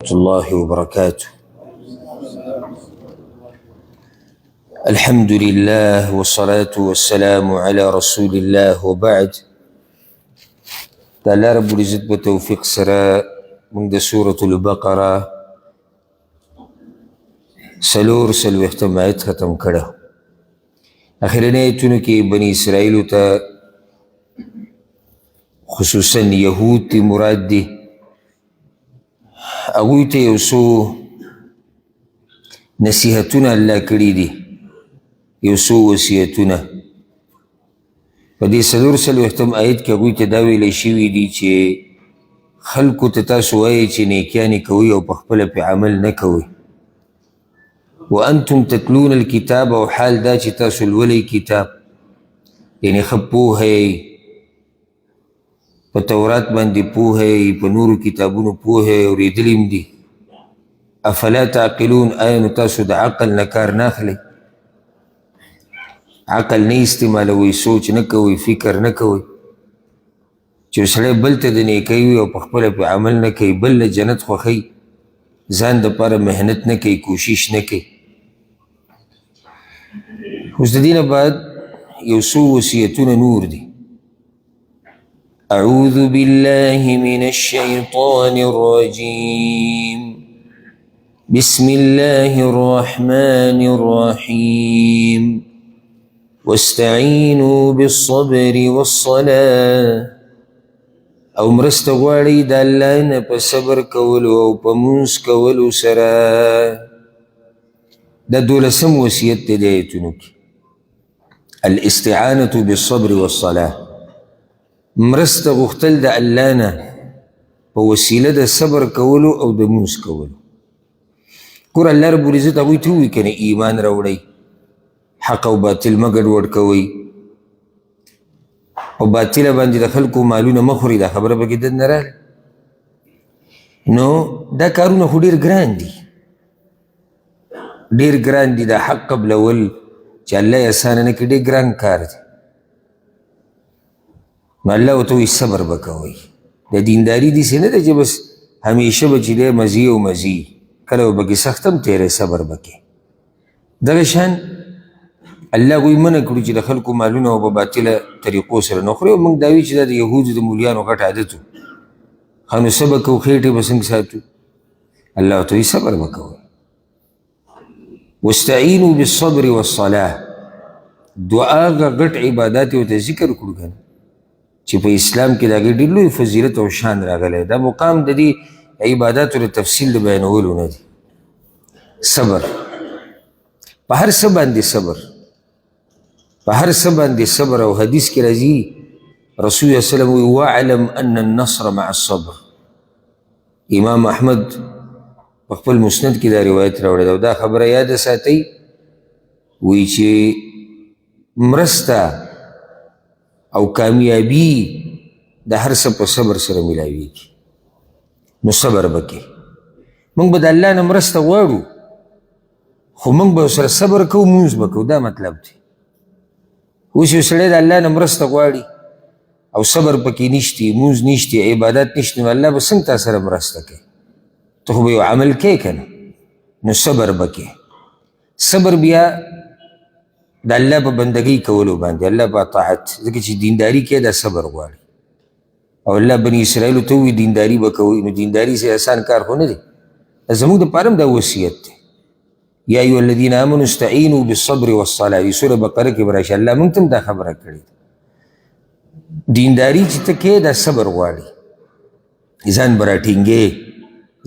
الله وبركاته. الحمد لله والصلاة والسلام على رسول الله وبعد. د الله رب العزت په توفیق سره موږ د سورة البقره 44 آیت ختم کړو. اخرنۍ آیتونو کې بني اسرائیلو ته خصوصا یهود تی مراد دي، هغوی ته یو څو نصیحتونه الله کړي دي، یو څو وصیتونه. په دې 44 آیت کې هغوی ته دا ویلی شوي دي چې خلکو ته تاسو وایئ چې نیکیانې کوئ او په خپله پرې عمل نه کوئ. وانتم تتلون الکتاب، او حال دا چې تاسو لولئ کتاب، یعنې ښه پوهه یئ، په تورات باندې پوهه یئ، په نورو کتابونو پوهه یئ، اورېدلي هم دي. افلا تعقلون، آیا نو تاسو د عقل نه کار نه اخلئ؟ عقل نه استعمالوئ، سوچ نه کوئ، فکر نه کوئ؟ چې سړی بل ته د نیکۍ وي او په خپله پرې عمل نه کوي، بل له جنت خوښوي، ځان دپاره محنت نه کوي، کوشش نه کوي. اوس د دې نه بعد یو څو وصیتونه نور دي. أعوذ بالله من الشيطان الرجيم، بسم الله الرحمن الرحيم، واستعينوا بالصبر والصلاة. او مرسته غواړئ د الله نه په صبر کولو او په مونځ کولو سره. دا دولسم وصیت دی د آیتونو کې، الاستعانة بالصبر والصلاة، مرسته غوښتل د الله نه په وسیله د صبر کولو او د مونځ کولو. ګوره الله رب العزت هغوی ته ووایي که نه ایمان راوړئ، حق او باطل مه ګډوډ کوئ، په باطله باندې د خلکو مالونه مه خورئ، دا خبره پکې دننه راغله. نو دا کارونه خو ډېر ګران دي، ډېر ګران دي. دا حق قبلول چې الله یې اسانه نه کړي ډېر ګران کار دی. نو الله ورته وایي صبر به کوئ. د دینداري داسې نه ده چې بس همیشه به چې دی مزي او مزي، کله به پکې سخت هم تېری، صبر به کوې. دغه شان الله هغوی منع کړو چې د خلکو مالونه او په باطله طریقو سره نه خوري. او موږ دا وایو چې دا د یهودو د مولیانو غټ عادت و. ښه نو څه به کوو، خېټې به څنګه ساتو؟ الله ورته وایي صبر به کوئ. واستعینوا بالصبر والصلاة، دوه هغه غټ عبادات یې ورته ذکر کړو که نه چې په اسلام کې د هغې ډېر لوی فضیلت او شان راغلی. دا مقام د دې عباداتو د تفصیل د بیانولو نه دی. صبر په هر څه باندې، صبر په هر څه باندې صبر. او حدیث کې راځي رسول الله صلی الله علیه وسلم وایي واعلم ان النصر مع الصبر. امام احمد په خپل مسند کې دا روایت راوړی دی او دا خبره یاده ساتئ، وایي چې مرسته او کامیابي د هر څه په صبر سره میلاویږي. نو صبر به کوې. موږ به د الله نه مرسته غواړو، خو موږ به سره صبر کوو، مونځ به کوو. دا مطلب دی. اوس یو سړی د الله نه مرسته غواړي او صبر پکې نشتي، مونځ نشتي، عبادت نشتي، نو الله به څنګه تا سره مرسته کوي؟ ته خو به یو عمل کوې که نه؟ نو صبر به کوې. صبر بیا د الله په بندګۍ کولو باندې، الله په اطاعت، ځکه چې دینداري کې دا صبر غواړي. او الله بني اسرائیلو ته ووایي دینداري به کوئ، نو دینداري څه اسان کار خو نه دی. زموږ دپاره هم دا وصیت دی، یا ایها الذین آمنوا استعینوا بالصبر والصلاة. دې سوره بقره کې به راشي. الله موږ ته هم دا خبره کړې ده. دینداري چې ته کوې دا صبر غواړي، ځان به راټینګې،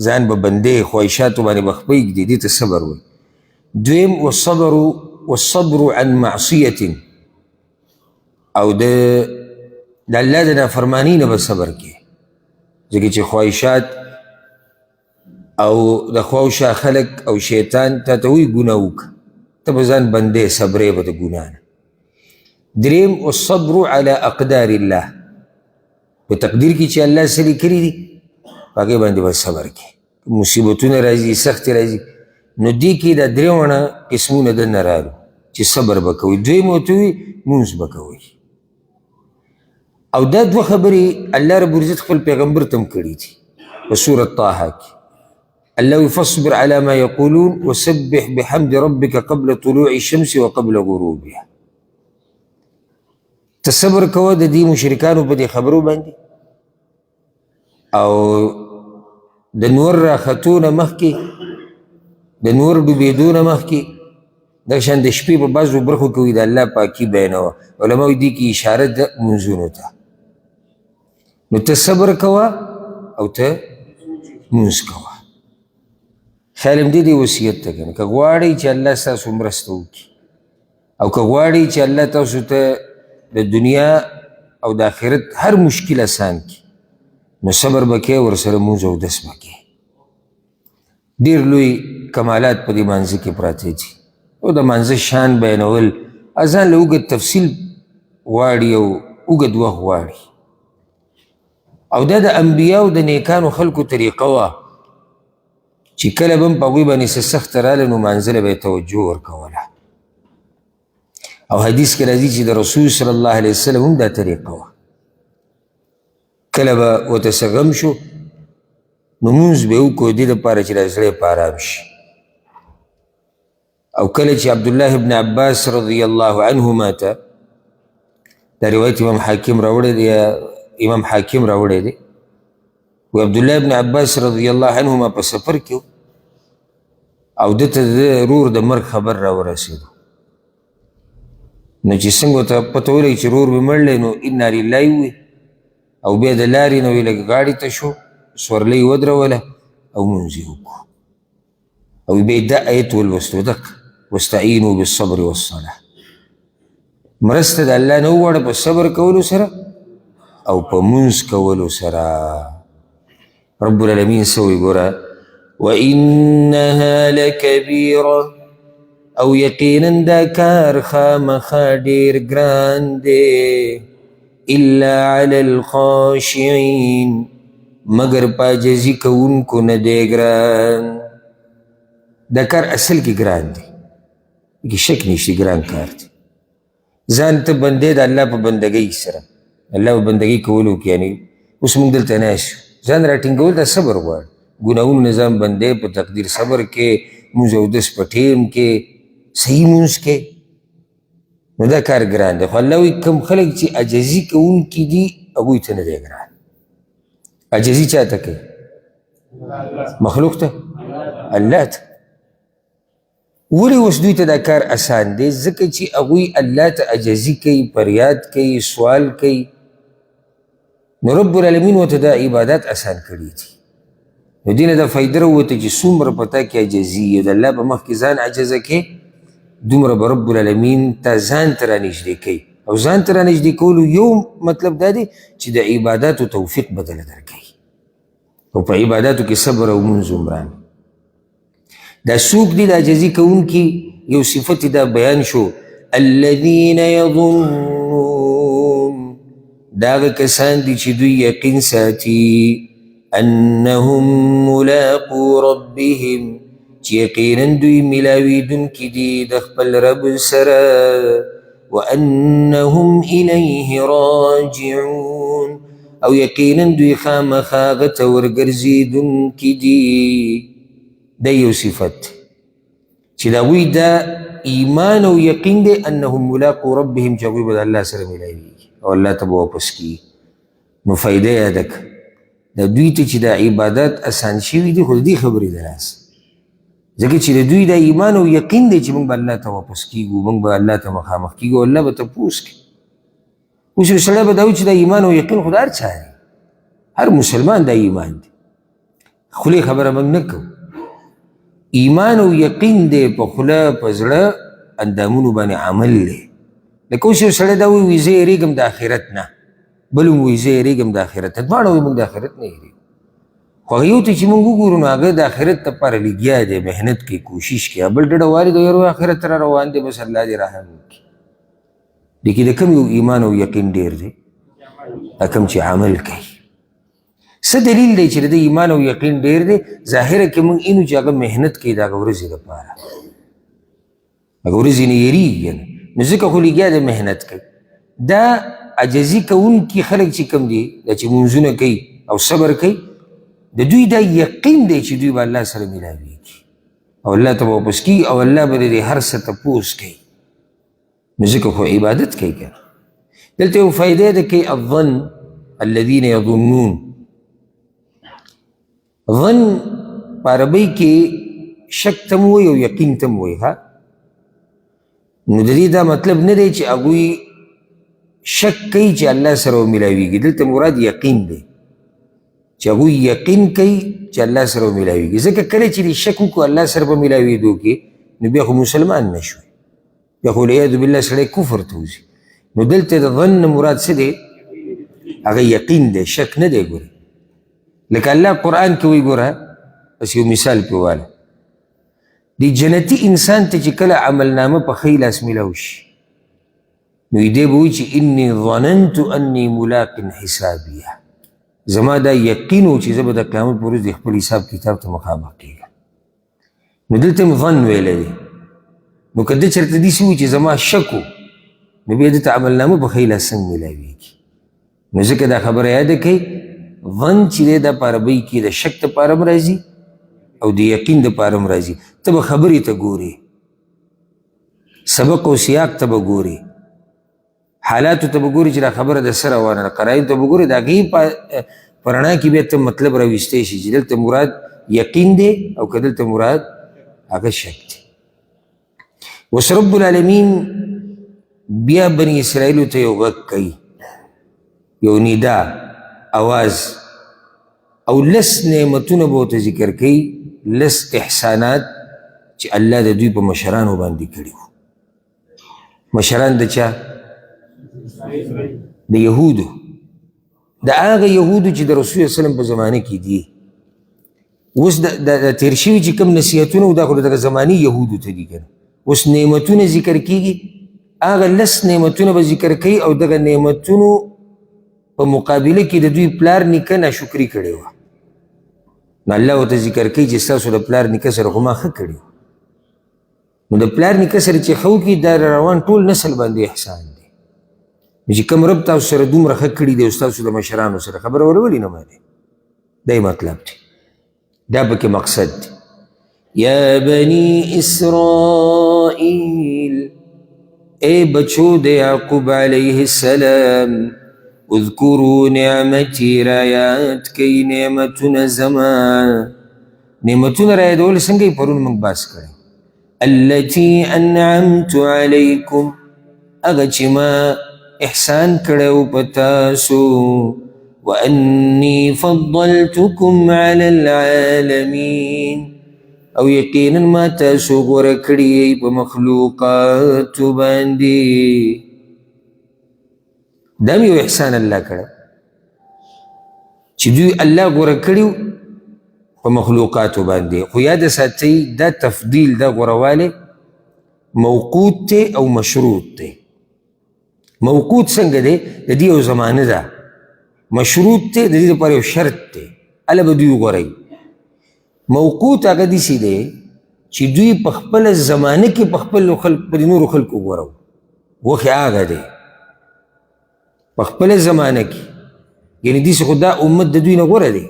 ځان به بندې، خواهشاتو باندې به خپه ږدې، دې ته صبر وایي. دویم والصبر، والصبر عن معصیة، او د الله د نافرمانی نه به صبر کوې، ځکه چې خواهشات او د خواوشا خلک او شیطان تا ته وایي ګناه وکړه، ته به ځان بندې، صبرې به د ګناه نه. دریم والصبر علی اقدار الله، په تقدیر کې چې الله څه لیکلي دي په هغې باندې به صبر کوې. مصیبتونه راځي، سختې راځي، نو دې کې دا درې واړه قسمونه دننه راغلو چې صبر به کوئ. دویم ورته ووایي مونځ به کوئ. او دا دوه خبرې الله رب العزت خپل پیغمبر ته هم کړي دي په سورة طه کې. الله فاصبر على ما يقولون وسبح بحمد ربك قبل طلوع الشمس وقبل غروبها. ته صبر کوه د دې مشرکانو په دې خبرو باندې، او د نور راختو نه مخکې، د نور ډوبېدو نه مخکې، دغه شان د شپې په بعضو برخو کې وایي د الله پاکي بیانوه. علما وایي دې کې اشاره ده لمونځونو ته. نو ته صبر کوه او ته لمونځ کوه. خیال هم دې دی وصیت ته که نه، که غواړئ چې الله ستاسو مرسته وکړي او که غواړئ چې الله تاسو ته د دنیا او د آخرت هر مشکل اسان کړي، نو صبر به کوې، ورسره لمونځ او اودس به کوې. ډېر لوی کمالات په دې مانځه کې پراته دي، او د مانځه شان بیانول ځان له اوږد تفصیل غواړي او اوږد وخت غواړي. او دا د انبیاو د نیکانو خلکو طریقه وه چې کله به هم په هغوی باندې څه سخته راله نو مانځه له به یې توجه ورکوله. او حدیث کې راځي چې د رسول صلی الله علیه وسلم هم دا طریقه وه، کله به ورته څه غم شو نو لمونځ به یې وکړو دې دپاره چې دا زړه یې په ارام شي. او کله چې عبدالله ابن عباس رضی الله عنهما ته دا روایت امام حاکم راوړی دی، امام حاکم راوړی دی، و عبدالله ابن عباس رضی الله عنهما په سفر کې او ده ته د رور د مرګ خبر راورسېدو. نو چې څنګه ورته پته ولګي چې رور مې مړ دی، نو انا لله ووایي، او بیا د لارې نه ویې لږ غاړې ته شو، سورلۍ یې ودروله او لمونځ یې وکړو. او بیا دا آیت ولوستو، دقه واستعینوا بالصبر والصلاة، مرسته د الله نه وغواړه په صبر کولو سره او په مونځ کولو سره. رب العالمین څه وایي؟ ګوره، وإنها لکبیره، او یقینا دا کار خامخا ډېر ګران دی، الا علی الخاشعین، مګر په عاجزي کوونکو نه دی ګران. دا کار اصل کې ګران دی، کې شک نشته، ګران کار دی. ځان ته بندې د الله په بندګۍ سره، الله په بندګۍ کولو کې، یعنې اوس موږ دلته ناست یو، ځان راټینګول دا صبر غواړي. ګناهونو نه ځان بندې، په تقدیر صبر کې، لمونځ اودس په ټیم کې، صحیح لمونځ کې، نو دا کار ګران دی. خو الله وایي کوم خلک چې عاجزي کوونکي دي هغوی ته نه دی ګران. عاجزي چا ته کوي؟ مخلوق ته، الله ته. ولې اوس دوی ته دا کار اسان دی؟ ځکه چې هغوی الله ته عاجزي کوي، فریاد کوي، سوال کوي، نو رب العالمین ورته دا عبادت اسان کړي دي. نو دې نه دا فایده راووته چې څومره په تا کې عاجزي او د الله په مخ کې ځان عاجزه کوې، دومره به رب العالمین تا ځان ته رانږدې کوي. او ځان ته رانږدې کولو یو مطلب دا دی چې د عباداتو توفیق به درله درکوي، او په عباداتو کې صبر او لمونځ عمران. دا څوک دي د عاجزي کوونکي؟ یو صفت دا بیان شو، الذین یظنون، دا هغه کسان دي چې دوی یقین ساتي، انهم ملاقو ربهم، چې یقینا دوی ملاوېدونکي دي د خپل رب سره، وانهم الیه راجعون، او یقینا دوی خامخا هغه ته ورګرځېدونکي دي. دا یو صفت چې د هغوی دا ایمان او یقین دی، انهم ملاقو ربهم، چې هغوی به د الله سره ملاویږي او الله ته به واپس کیږي. نو فایده یاده کړه، د دوی ته چې دا عبادت اسان شوي دي، خو د دې خبرې د لاسه، ځکه چې د دوی دا ایمان او یقین دی چې موږ به الله ته واپس کیږو، موږ به الله ته مخامخ کیږو، الله به تپوس کوي. اوس یو سړی به دا وایي چې دا ایمان او یقین خو د هر چا دی، هر مسلمان دا ایمان دی، خولې خبره موږ نه کوو. ایمان او یقین دی په خوله په زړه اندامونو باندې عمل دی. لکه اوس یو سړی دا وایي زه یېرېږم د آخرت نه، بل هم وایي زه یېرېږم د آخرت نه، دواړه وایي موږ د آخرت نه یېرېږو. خو هغه یو ته چې موږ وګورو نو هغه د آخرت لپاره لګیا دی، محنت کوي، کوشش کوي، بل ډډه والي دی، یاره آخرت را روان دی، بس الله دې رحم وکړي. دې کې د کوم یو ایمان او یقین ډېر دی؟ دا کوم چې عمل کوي. څه دلیل دی چې د دې ایمان او یقین ډېر دی؟ ظاهره کې موږ اینو چې هغه محنت کوي د هغه ورځې لپاره، هغه ورځې نه یېرېږي، نو ځکه خو لګیا دی محنت کوي. دا عاجزي کوونکي خلک چې کوم دي، دا چې لمونځونه کوي او صبر کوي، د دوی دا یقین دی چې دوی به الله سره ملاویږي او الله ته به واپس کېږي او الله به د دې هر څه تپوس کوي. نو ځکه خو عبادت کوي که نه. دلته یو فایده ده کوي الظن الذین یظنون. ظن په عربۍ کې شک ته هم وایي او یقین ته هم وایي. ها، نو د دې دا مطلب نه دی چې هغوی شک کوي چې الله سره وملاویږي، دلته مراد یقین دی چې هغوی یقین کوي چې الله سره وملاویږي. ځکه کله چې دې شک وکړو الله سره په ملاوېدو کې، نو بیا خو مسلمان نه شوی، بیا خو والعیاذ بالله سړی کفر ته وځي. نو دلته د ظن نه مراد څه دی؟ هغه یقین دی، شک نه دی. ګورې لکه الله قرآن کې وایي، ګوره بس یو مثال پرې واله، د جنتي انسان ته چې کله عملنامه په ښی لاس میلاو شي، نو دی به وایي چې انی ظننت انی ملاق حسابیه، زما دا یقین و چې زه به د قیامت په ورځ د خپل حساب کتاب ته مخامخ کېږم. نو دلته هم ظن ویلی دی. نو که ده چېرته داسې وي چې زما شک و، نو بیا ده ته عملنامه په ښی لاس څنګه میلاویږي؟ نو ځکه دا خبره یاده کړئ، ظن چې دی دا په عربۍ کې د شک دپاره هم راځي او د یقین دپاره هم راځي. ته به خبرې ته ګورې، سبق او سیاق ته به ګورې، حالاتو ته به ګورې چې دا خبره د څه روانه ده، قراینو ته به ګورې، د هغې په رڼا کې بیا ته مطلب راویستی شي چې دلته مراد یقین دی او که دلته مراد هغه شک دی. اوس رب العالمین بیا بني اسرائیلو ته یو غږ کوي، یو ندا، اواز، او لس نعمتونه به ورته ذکر کوي، لس احسانات چې الله د دوی په مشرانو باندې کړي وو. مشران د چا؟ د یهودو، د هغه یهودو چې د رسول الله وسلم په زمانه کې دي. اوس د تېر شوي چې کوم نصیحتونه وو، دا خو د دغه زمانې یهودو ته دي که نه. اوس نعمتونه ذکر کېږي، هغه لس نعمتونه به ذکر کوي، او دغه نعمتونو په مقابله کې د دوی پلار نیکه ناشکري کړې وه. نو الله ورته ذکر کوي چې ستاسو د پلار نیکه سره خو ما ښه کړي وو. نو د پلار نیکه سره چې ښه وکړي، دا روان ټول نسل باندې احسان دی. نو چې کوم رب تاسو سره دومره ښه کړي دی او ستاسو د مشرانو سره، خبره ورولي نه باندې، دا یې مطلب دی، دا پکې مقصد دی. یا بني اسرائیل، ای بچو د یعقوب علیه السلام، اذکروا نعمتي، رایاد کئ نعمتونه زما. نعمتونه رایادول څنګه یې؟ پرون موږ بحث کړی. التي انعمت علیکم، هغه چې ما احسان کړی و په تاسو. وانی فضلتکم علی العالمین، او یقینا ما تاسو غوره کړي یئ په مخلوقاتو باندې. دا هم یو احسان الله کړی چې دوی الله غوره کړي په مخلوقاتو باندې. خو یاد ساتئ دا تفضیل، دا غورهوالی موقوت دی او مشروط دی. موقوت څنګه دی؟ د دې یو زمانه ده. مشروط دی د دې لپاره یو شرط دی، هله به دوی غوروي. موقوت هغه داسې دی چې دوی په خپله زمانه کې په خپلو خلک، په نورو خلکو غوره وو. وخت هغه دی په خپله زمانه کې، یعنې داسې خو دا امت د دوی نه غوره دی،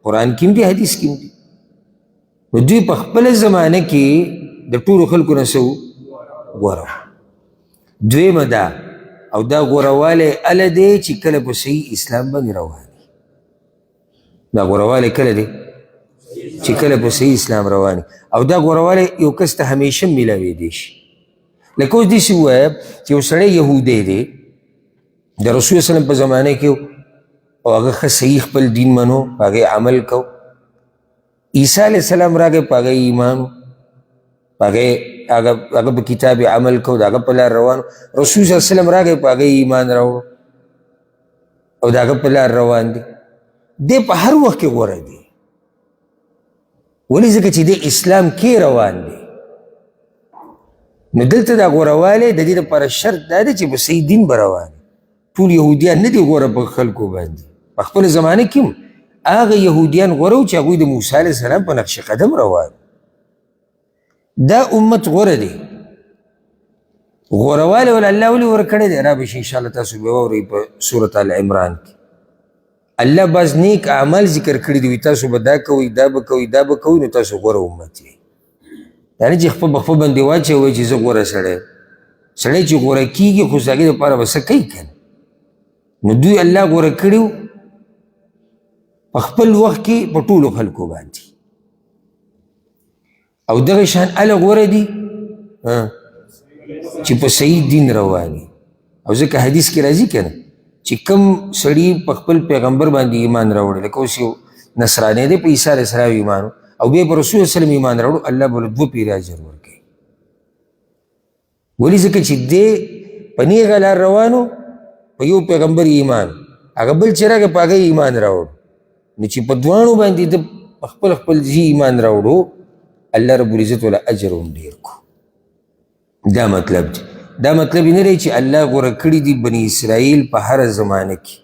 قرآن کې هم دی، حدیث کې هم دی. نو دوی په خپله زمانه کې د ټولو خلکو نه څه وو؟ غوره وو. دویمه دا، او دا غورهوالی هله دی چې کله په صحیح اسلام باندې روان وي. دا غورهوالی کله دی؟ چې کله په صحیح اسلام روان وي. او دا غورهوالی یو کس ته همیشه میلاوېدی شي. لکه اوس داسې ووایه چې یو سړی یهودی دی، د رسول الله وسلم په زمانه کې او هغه ښه صحیح خپل دین منو، په هغې عمل کو. عیسی علیه السلام راغی، په هغې ایمان، په هغې هغه په کتاب یې عمل کو، د هغه په لار روان. رسول صلی الله علیه وسلم راغی، په هغې ایمان راوړو او د هغه په لار روان دی. دی په هر وخت کې غوره دی. ولې؟ ځکه چې دی اسلام کې روان دی. نو دلته دا غورهوالی د دې لپاره شرط دا دی چې په صحیح دین به روان. ټول یهودیان نه دي غوره په خلکو باندې. په خپله زمانه کې هم هغه یهودیان غوره وو چې هغوی د موسی علیه السلام په نقش قدم روان. دا امت غوره دی. غورهوالی ول الله ولې ورکړی دی؟ را به شي انشاءالله، تاسو به واورئ په سورة آل عمران کې. الله بعض نیک اعمال ذکر کړي دي، تاسو به دا کوئ، دا به کوئ، دا به کوئ، نو تاسو غوره امت یئ. دا نه چې خپل په خپل باندې واچوئ چې زه غوره سړی یم. سړی چې غوره کېږي خو د هغې دپاره به څه کوي که نه. نو دوی الله غوره کړي وو په خپل وخت کې په ټولو خلکو باندې، او دغه شان هله غوره دي چې په صحیح دین روان دي. او ځکه حدیث کې راځي که نه چې کوم سړي په خپل پیغمبر باندې ایمان راوړی، لکه اوس یو نصرانی دی په عیسی علیه السلام ایمان او بیا په رسول وسلم ایمان راوړو، الله به له دوه پېرې اجر ورکوي. ولې؟ ځکه چې دی په نېغه لار روانو، په یو پیغمبر ایمان، هغه بل چې راغی په هغه ایمان راوړو، نو چې په دواړو باندې ده په خپل خپل ځي ایمان راوړو، الله رب العزت ولا اجر هم ډېر کړو. دا مطلب دی. دا مطلب نه دی چې الله غوره کړي دي بني اسرائیل په هره زمانه کې.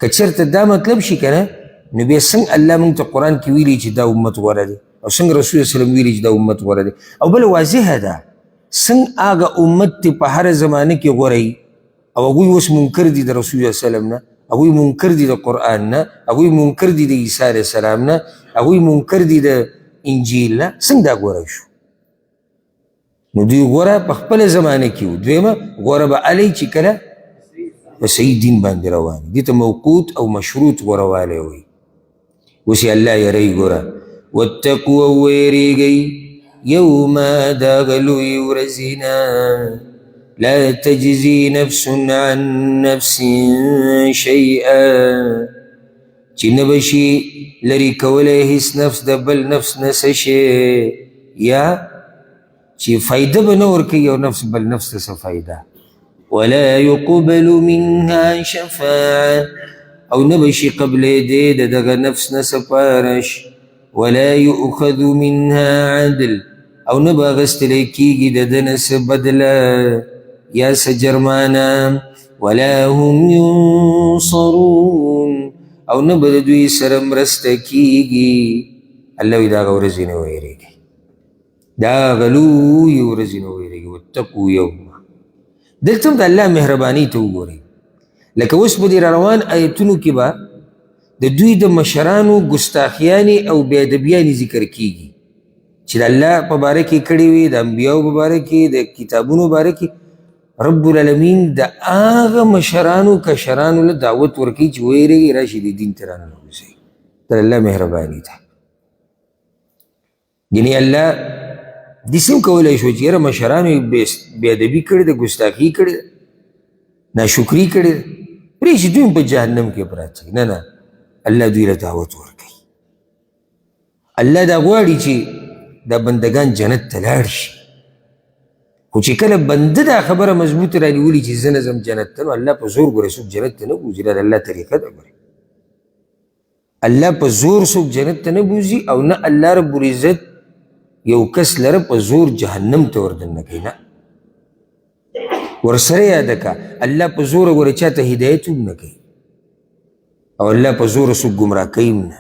که چېرته دا مطلب شي که نه، نو بیا څنګه الله موږ ته قرآن کې ویلي چې دا امت غوره دی، او څنګه رسول وسلم ویلي چې دا امت غوره دی؟ او بله واضحه ده څنګه هغه امت ته په هره زمانه کې غوره وي، او هغوی اوس منکر دي د رسول وسلم نه، هغوی منکر دي د قرآن نه، هغوی منکر دي د عیسی علیه السلام نه، هغوی منکر دي د انجیل نه، څنګه دا غوره شو؟ نو دوی غوره په خپله زمانه کې وو. دویمه غوره به هله چې کله په صحیح دین باندې روان دي، دې ته موقوت او مشروط غوره والی وایي. اوس یې الله یری ګوره، واتقوا او ویرېږئ یوما د هغه لویې ورځې نه، لا تجزي نفس عن نفس شیئا، چې نه به شي لرې کولی هیڅ نفس د بل نفس نه څه شی، یا چې فایده به نه ورکوي یو نفس بل نفس ته څه فایده. ولا يقبل منها شفاعة، او نه به شي قبلېدی د دغه نفس نه سفارش. ولا يؤخذ منها عدل، او نه به اخیستلی کېږي د ده نه څه بدله یا څه جرمانه. ولا هم ينصرون، او نه به د دوی سره مرسته کېږي. الله وایي د هغه ورځې نه ویرېږئ، دا هغه لویې ورځې نه ویرېږئ. واتقوا یوما، دلته هم د الله مهرباني ته وګورئ. لکه اوس په دې روان آیتونو کې به د دوی د مشرانو ګستاخیانې او بېادبیانې ذکر کېږي چې د الله په باره کې کړې وي، د انبیاو په باره کې، د کتابونو باره کې. رب العالمین د هغه مشرانو کشرانو له دعوت ورکوي چې ویرېږي، راشي د دین ته راننوځئ. دا د الله مهرباني ده. یعنې الله داسې هم کولی شو چې یاره مشرانو یې بېادبي کړې ده، ګستاخي کړې ده، ناشکري کړې ده، پرېږدي دوی هم په جهنم کې پراته دي. نه نه، الله دوی له دعوت ورکوي. الله دا غواړي چې دا بندګان جنت ته لاړ شي، خو چې کله بنده دا خبره مضبوطه رانیولي چې زه نه ځم جنت ته، نو الله په زور ګورې څوک جنت ته نه بوځي. دا د الله طریقه ده. ګورې الله په زور څوک جنت ته نه بوځي، او نه الله رب العزت یو کس لره په زور جهنم ته وردننه کوي. نه، ورسره یاده که الله په زور ګورې چا ته هدایت هم نه کوي، او الله په زور څوک ګمراه کوي هم نه.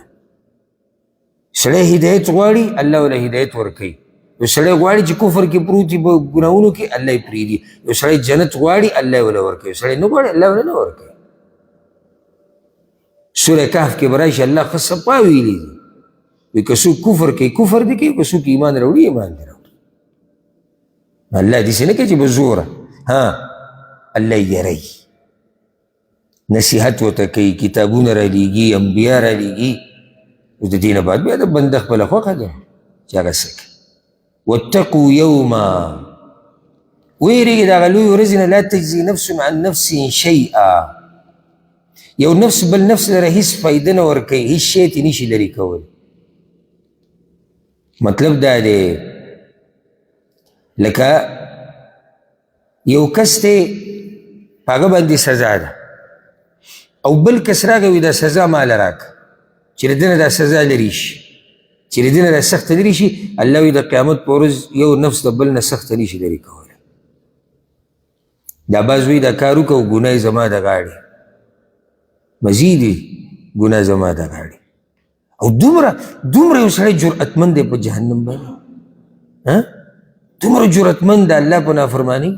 سړی هدایت غواړي، الله وله هدایت ورکوي. یو سړی غواړي چې کفر کې پروت وي، په ګناهونو کې، الله یې پرېږدي. یو سړی جنت غواړي، الله یې وله ورکوي. یو سړی نه غواړي، الله وله نه ورکوي. سورة کهف کې به راشي، الله ښه صفا ویلي دي، وایي که څوک کفر کوي کفر دې کوي، که څوک ایمان راوړي ایمان دې راوړي. الله داسې نه کوي چې په زوره، ها الله یې یروي، نصیحت ورته کوي، کتابونه رالیږي، انبیا رالیږي. اوس د دې نه بعد بیا د بنده خپله خوښه ده چې هغه څه کوي. واتقوا یوما، ویرېږي د هغه لویې ورځې نه، لا تجزي نفس عن نفس شیئا، یو نفس بل نفس لره هیڅ فایده نه ورکوي، هیڅ شی ترې نشي لرې کولی. مطلب دا دی لکه یو کس دی په هغه باندې سزا ده، او بل کس راغی وایي دا سزا ماله راکړه چې له ده نه دا سزا لرې شي، چې له ده نه دا سخته لرې شي. الله وایي د قیامت په ورځ یو نفس د بل نه سخته نشي لرې کولی. دا بعض وایي دا کار وکړه او ګناه یې زما د غاړې، مزید دی ګناه زما د غاړې. او دومره دومره یو سړی جرأتمند دی په جهنم باندې، دومره جرأتمند د الله په نافرماني،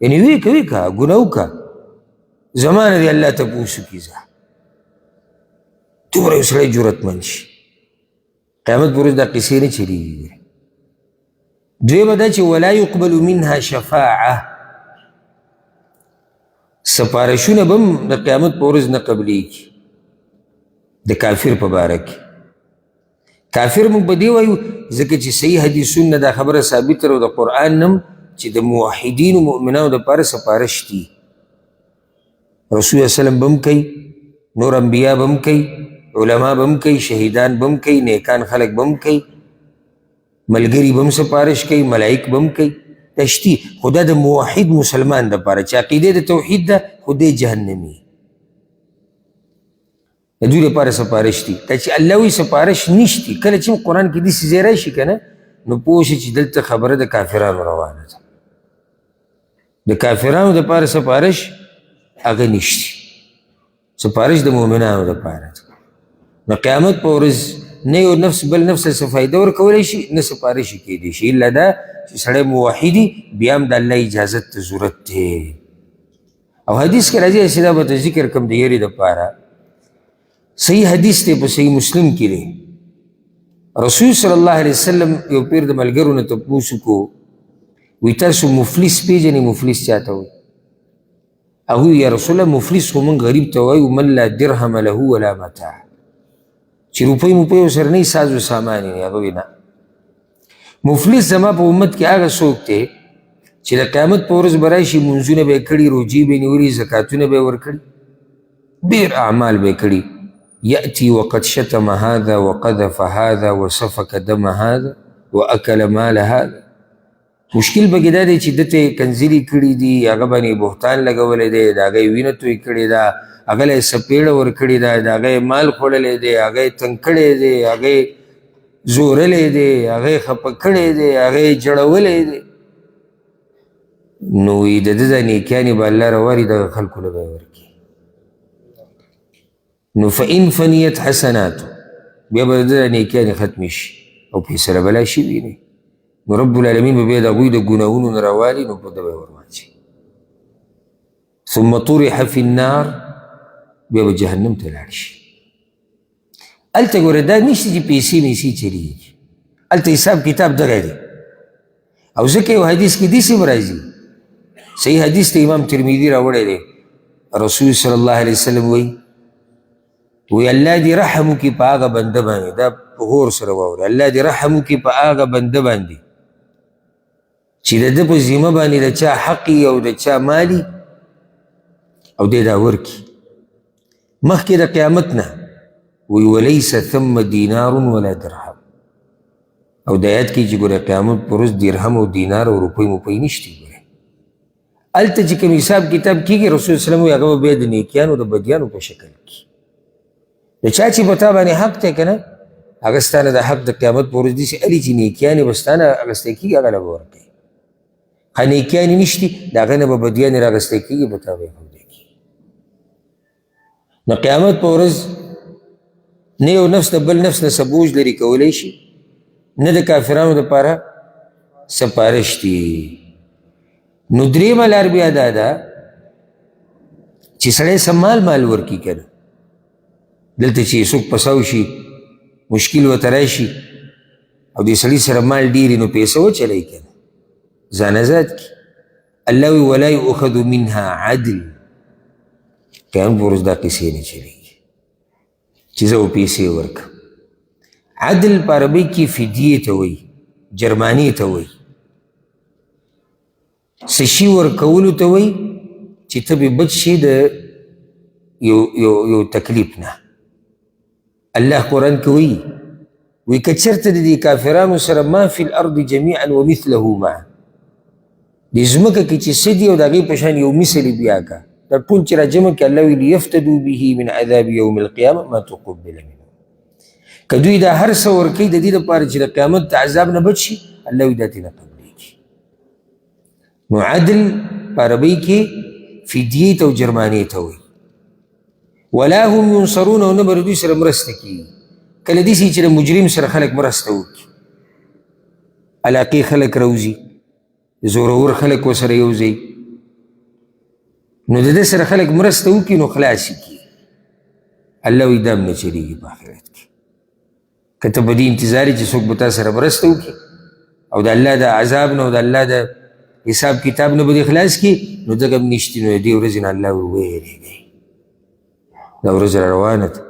یعنې وی که وی که ګناه وکړه، زما نه دی الله تپوس وکړي. ځه دومره یو سړی جرأتمند شي. قیامت پر ورځ دا قصې نه چلېږي. دویمه دا چې ولا یقبل منها شفاعه، سفارشونه به هم د قیامت په ورځ نه قبلېږي د کافر په باره کې. کافر موږ په دې وایو ځکه چې صحیح حدیثونه دا خبره ثابته ده او د قرآن نه هم چې د موحدینو مؤمنانو دپاره سفارش دي. رسول الله وسلم به هم کوي، نور انبیا به هم کوي، علما به هم کوي، شهیدان به هم کوي، نیکان خلک به هم کوي، ملګري به هم سفارش کوي، ملایک به هم کوي. دا شتي، خو دا د موحد مسلمان دپاره چې عقیده د توحید ده، خو دی جهنمي، د دوی لپاره سفارش دي. دا چې الله وایي سفارش نشتي، کله چې قرآن کې داسې ځای راشي که نه، نو پوه شي چې دلته خبره د کافرانو روانه ده. د کافرانو دپاره سفارش هغه نشتي، سفارش د مؤمنانو دپاره ده. نو قیامت په ورځ نه یو نفس بل نفس څه فایده ورکولی شي، نه سفارش یې کېدی شي، الا دا چې سړی موحدي بیا هم د الله اجازت ته ضرورت دی. او حدیث کې راځي چې دا به ته ذکر کوم د یرې دپاره، صحیح حدیث دی، په صحیح مسلم کې دی. رسول صلی الله علیه وسلم یو پیر د ملګرو نه تپوس وکړو، وایي تاسو مفلس پېژنئ؟ مفلس چا ته وایي؟ هغوی یا رسول الله مفلس خو موږ غریب ته وایو، من لا درهم له ولا متاع، چې روپۍ موپۍ ورسره نه وي، ساز و سامان یې نه. هغه وایي نه، مفلس زما په امت کې هغه څوک دی چې د قیامت په ورځ به راشي، لمونځونه به یې کړي، روژې به یې نیولي، زکاتونه به یې ورکړي، ډېر اعمال به یې کړي. یأتي وقد شتم هذا وقذف هذا وسفك دم هذا وأکل مال هذا. مشکل پکې دا دی چې ده ته یې کنځلې کړي دي، هغه باندې یې بهتان لګولی دی، د هغه یې وینه توی کړې ده، هغه له یې څپېړه ورکړې ده، د هغه یې مال خوړلی دی، هغه یې تنګ کړی دی، هغه یې زورلی دی، هغه یې خفه کړی دی، هغه یې ژړولی دی. نو وایي د ده دا نیکیانې به الله راواري، دغه خلکو له به یې ورکړي. نو فإن فنیت حسناتو، بیا به د ده دا نیکیانې ختمې شي او فیصله به لا شوي نه. نو رب العالمین به بیا د هغوی د ګناهونو نه راوالي، نو په ده به یې ورواچوي. ثم طرح فی النار، بیا به جهنم ته لاړ شي. هلته ګوره دا نشته چې پیسې میسې چلېږي، هلته حساب کتاب دغه دی. او ځکه یو حدیث کې داسې هم راځي، صحیح حدیث ته امام ترمذي راوړی دی، رسول صلی الله علیه وسلم وایي، وایي الله دې رحم وکړي په هغه بنده باندې، دا په غور سره واورئ، الله دې رحم وکړي په هغه بنده باندې چې د ده په ذمه باندې د چا حق او د چا مالي او دی دا ورکړي مخکې د قیامت نه. وایي ولیس ثم دینار ولا درهم، او د آیت کې چې ګوره قیامت پر ورځ درهم او دینار او روپۍ موپۍ نشته. ګوره هلته چې کوم حساب کتاب کېږي، رسول الله وسلم وایي هغه به بیا د نیکیانو د بدیانو په شکل کې، د چا چې په تا باندې حق دی که نه، هغه ستا نه د حق د قیامت په ورځ داسې الي چې نیکیانې به ستا نه اخیستی کېږي، هغه له به ورکوي. ښه نیکیانې نشتي، د هغه نه به بدیانې راغیستی کېږي، په تا به یې هم دی کېږي. نو قیامت په ورځ نه یو نفس د بل نفس نه څه بوج لرې کولی شي، نه د کافرانو دپاره سفارش دي. نو درېیمه لار بیا دا ده چې سړی څه مال مال ورکړي که نه، دلته چې څوک پساو شي، مشکل ورته راشي او دې سړي سره مال ډېر نو پیسې وچلوي که نه، ځان ازاد کړي. الله وایي ولا یؤخذ منها عدل، قیامت په ورځ دا قصې نه چلېږي چې زه به پیسې ورکړم. عدل په عربۍ کې فدیې ته وایي، جرمانې ته وایي، څه شي ورکولو ته وایي چې ته به بچ شې د یو یو یو تکلیف نه. الله قرآن کې وایي، وایي که چېرته د دې کافرانو سره ما فی الارض جمیعا ومثله معه، دې ځمکه کې چې څه دي او د هغې په شان یو مثل یې بیا که، دا ټول چې راجمع کړي، الله وایي لیفتدو به من عذاب یوم القیامه ما تقبل منه. که دوی دا هر څه ورکوي د دې لپاره چې د قیامت د عذاب نه بچ شي، الله وایي دا ترې نه قبلېږي. نو عدل په عربۍ کې فدیې ته او جرمانې ته وایي. ولا هم ینصرون، او نه به له دوی سره مرسته کېږي. کله داسې چې د مجرم سره خلک مرسته وکړي، علاقې خلک راوځي، زورور خلک ورسره یو ځای، نو د ده سره خلک مرسته وکړي نو خلاص یې کړي. الله وایي دا هم نه چلېږي په آخرت کې. که ته په دې انتظار یې چې څوک به تا سره مرسته وکړي او د الله د عذاب نه او د الله د حساب کتاب نه به دې خلاص کړي، نو دغه هم نشتي. نو د دې ورځې نه الله وویرېږئ، دا ورځ را روانه ده.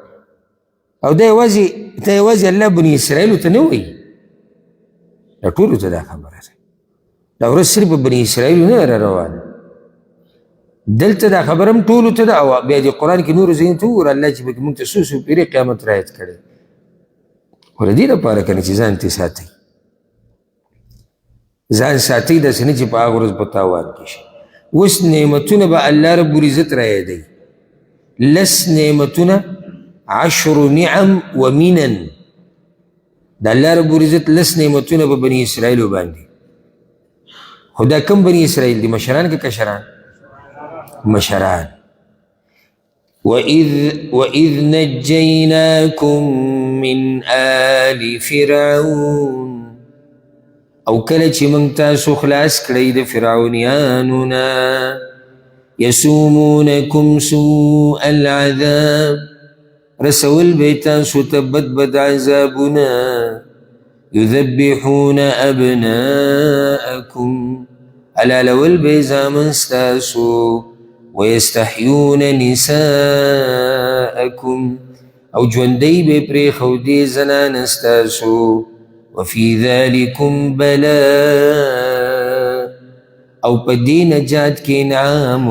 او دا یوازې دا یوازې الله بني اسرائیلو ته نه وایي، دا ټولو ته دا خبره ده. دا ورځ صرف بني اسرائیلو نه را روانه، دلته دا خبره هم ټولو ته ده. او بیا د قرآن کې نورو ځایونو ته وګوره، الله چې پکې موږ ته څو څو پېرې قیامت رایت کړی، خو د دې لپاره که نه چې ځان ترې ساتئ، ځان ساتئ، داسې نه چې په هغه ورځ په تاوان کې شي. اوس نعمتونه به الله رب العزت رایادوي، لس نعمتونه، عشر نعم و منن. د الله رب العزت لس نعمتونه په بني اسرائیلو باندې. خو دا کوم بني اسرائیل دي؟ مشران که کشران؟ مشران. وإذ نجيناكم من آل فرعون، او کله چې موږ تاسو خلاص کړئ د فرعونیانو نه، یسومونکم سوء العذاب، رسول به تاسو ته بد بد عذابونه، یذبحون ابناءکم، حلالول به زامن ستاسو، ویستحیون نساءکم، او ژوندۍ به پرېښودې زنانه ستاسو، وفي ذلکم بلاء، او په دې نجات کې انعام.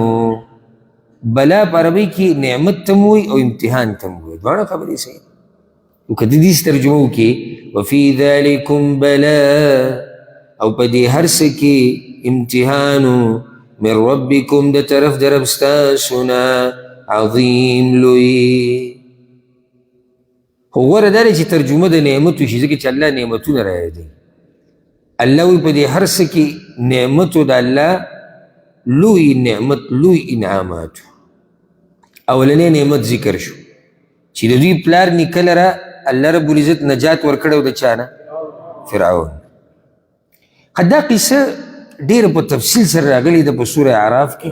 بلا په عربۍ کې نعمت ته هم وایي او امتحان ته هم وایي، دواړه خبرې صحیح دي. نو که د دې ترجمه وکړي وفي ذلکم بلاء، او په دې هر څه کې امتحان من ربکم، د طرف د رب ستاسو نه، عظیم لوی. خو غوره دا ده چې ترجمه د نعمت وشي، ځکه چې الله نعمتونه رایادوي. الله وایي په دې هر څه کې نعمتو د الله لوی نعمت، لوی انعامات. اولنی نعمت ذکر شو چې د دوی پلار نیکه لره الله رب العزت نجات ورکړی و د چا نه؟ فرعون. دا قصه ډېره په تفصیل سره راغلې ده په سوره اعراف کې،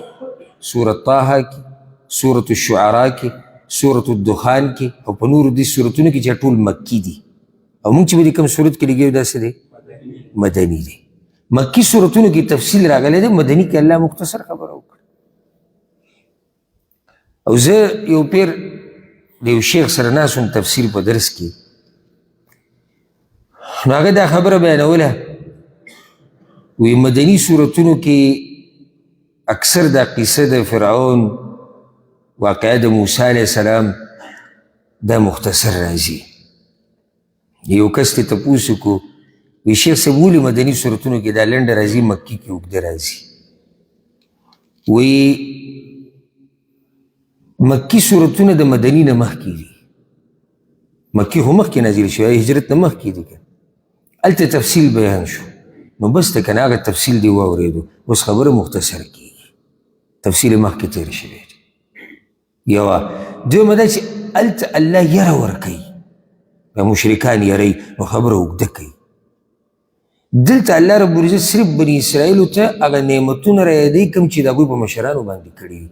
سوره طه کې، سورة الشعراء کې، سورة الدخان کې، او په نورو دې سورتونو کې چې ټول مکي دي. او موږ چې په دې کوم سورت کې لګیو دا څه دی؟ مدني دی. مکي سورتونو کې تفصیل راغلی دی، مدني کې الله مختصر خبره وکړه. او زه یو پیر د یو شیخ سره ناست وم تفسیر په درس کې، نو هغه دا خبره بیانوله، وی مدني سورتونو کې اکثر دا قصه د فرعون، واقعه د موسی علیه السلام، دا مختصر راځي. یو کس ته تپوس وکړو، وی شیخ صاحب ولې مدني سورتونو کې دا لنډه راځي، مکي کې اوږده راځي؟ وی مکي سورتونه د مدني نه مخکې دي، مکي خو مخکې نازل شوی، هجرت نه مخکې دي، هلته تفصیل بیان شو. نو بس ته که نه هغه تفصیل دی واورېدو، اوس خبره مختصر کېږي، تفصیل مخکې تېر شوی دی. یوه دویمه دا چې هلته الله یره ورکوي، دا مشرکان یروي، نو خبره اوږده کوي. دلته الله رب العزت صرف بني اسرائیلو ته هغه نعمتونه رایادوي کوم چې د هغوی په مشرانو باندې کړي وي،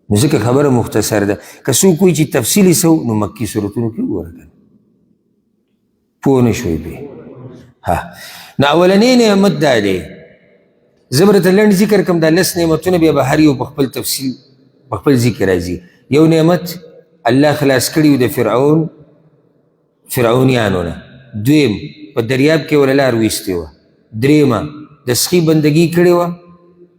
نو ځکه خبره مختصر ده. که څوک وایي چې تفصیل یې څه و، نو مکي سورتونو کې وګوره که نه پوه نه شوې پرې. ها، نو اولنی نعمت دا دی، زه به درته لنډ ذکر کوم دا لس نعمتونه، بیا به هر یو په خپل تفصیل په خپل ذکر راځي. یو نعمت الله خلاص کړی و د فرعون فرعونیانو نه، دویم په دریاب کې ورله لار ویستې وه، درېیمه د سخي بندګي کړې وه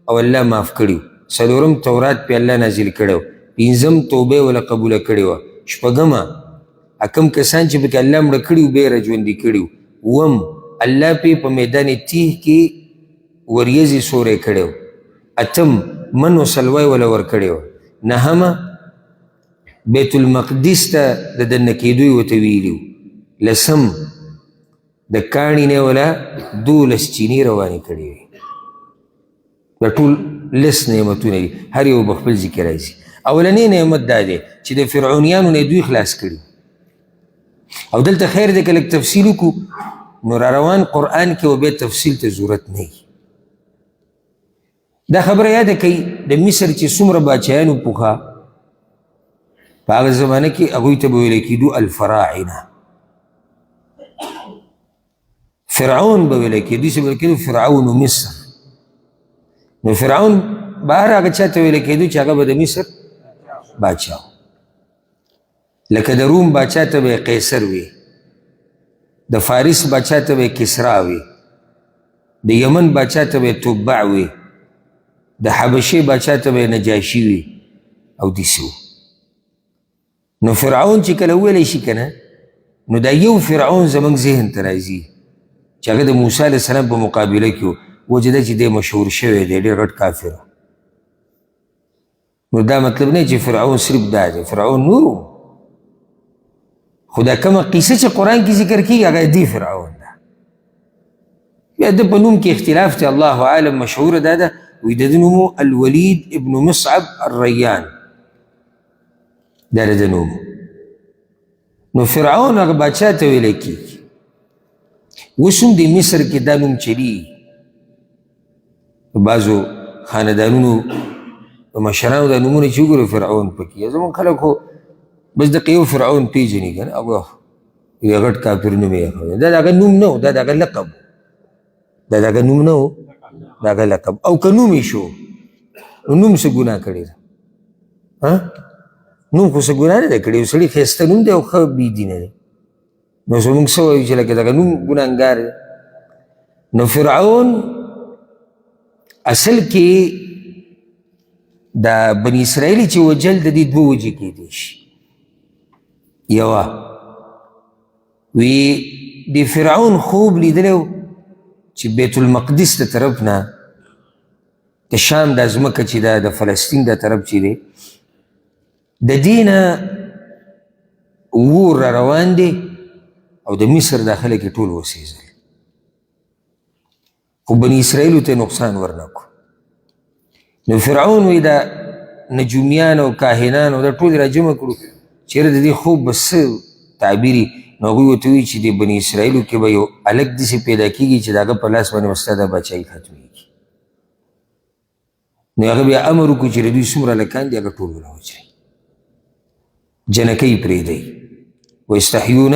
او الله معاف کړي، څلورم تورات پې الله نازل کړی و، پنځم توبه یې ورله قبوله کړې وه، شپږمه کوم کسان چې پکې الله مړه کړي وو بیا یې راژوندي کړي وو، اووم الله پې په میدان تیه کې وریځې سوری کړی و، اتم من و سلوا یې ورله ورکړې وه، نهمه بیت المقدس ته د دننه کېدو یې ورته ویلي وو، لسم د کاڼي نه یې ورله 12 چینې روانې کړې وې. دا ټول لس نعمتونه دي، هر یو به خپل ذکر راځي. اولنی نعمت دا دی چې د فرعونیانو نه دوی خلاص کړي. او دلته خیر دی که لږ تفصیل وکړو، نو را روان قرآن کې به بیا تفصیل ته ضرورت نه وي. دا خبره یاده کړئ، د مصر چې څومره باچایانو پخوا په هغه زمانه کې هغوی ته به ویل کېدو الفراعنه. فرعون به ویل کېدو، چې ویل کېدو فرعون مصر. نو فرعون به هر هغه چا ته ویل کېدو چې هغه به د مصر باچا و. لکه د روم باچا ته به قیصر وي، د فارس باچا ته به کسرا وي، د یمن باچا ته به تبع وي، د حبشې باچا ته به نجاشي وي او داسې وو. نو فرعون چې کله وویلی شي که نه، نو دا یو فرعون زموږ ذهن ته راځي چې هغه د موسی علیه السلام په مقابله کې و، وجه دا چې دی مشهور شوی دی، ډېر غټ کافر و. نو دا مطلب نه چې فرعون صرف دا دی، فرعون نور و، خو دا کومه قصه چې قرآن کې ذکر کېږي هغه دی فرعون ده. بیا د په نوم کې اختلاف دی، الله عالم. مشهوره دا ده وایي د ده نوم الولید ابن مصعب الریان، دا د ده نوم. نو فرعون هغه باچا ته ویلی کېږي. اوس هم د مصر کې دا نوم چلیږي، بعضو خاندانونو مشرانو دا نومونه چې وګورو فرعون پکې. زموږ خلک خو بس دقه یو فرعون پېژني که نه، هغه یو غټ کافر نوم یې ایښی. دا د هغه نوم نه و، دا د هغه لقب و، دا د هغه نوم نه و، د هغه لقب. او که نوم یې شو نو نوم څه ګناه کړې ده؟ نوم خو څه ګناه نه ده کړې، یو سړي ښایسته نوم دی او ښه بېدینه دی، نو زموږ څه وایو چې لکه دغه نوم ګناهګار دی. نو فرعون اصل کې د بني اسرائیل چې وجل د دې دوه وجې کېدی شي. یوه وی د فرعون خوب لیدلی و چې بیت المقدس د طرف نه د شام دا ځمکه چې ده، د فلسطین دا طرف چې دی، د دې نه اور را روان دی او د مصر دا خلک یې ټول وسېځل، خو بني اسرائیلو ته نقصان ورنه کړو. نو فرعون وایي دا نجومیان او کاهنان او دا ټول راجمع کړو چېرې د دې خوب به څه تعبیري. نو هغوی ورته وایي چې د بني اسرائیلو کې به یو هلک داسې پیدا کېږي چې د هغه په لاس باندې به ستا دا باچاهي ختمېږي. نو هغه بیا امر وکړو چې د دوی څومره هلکان دي هغه ټول وله وجري، جنکۍ پرېږدئ. ویستحیون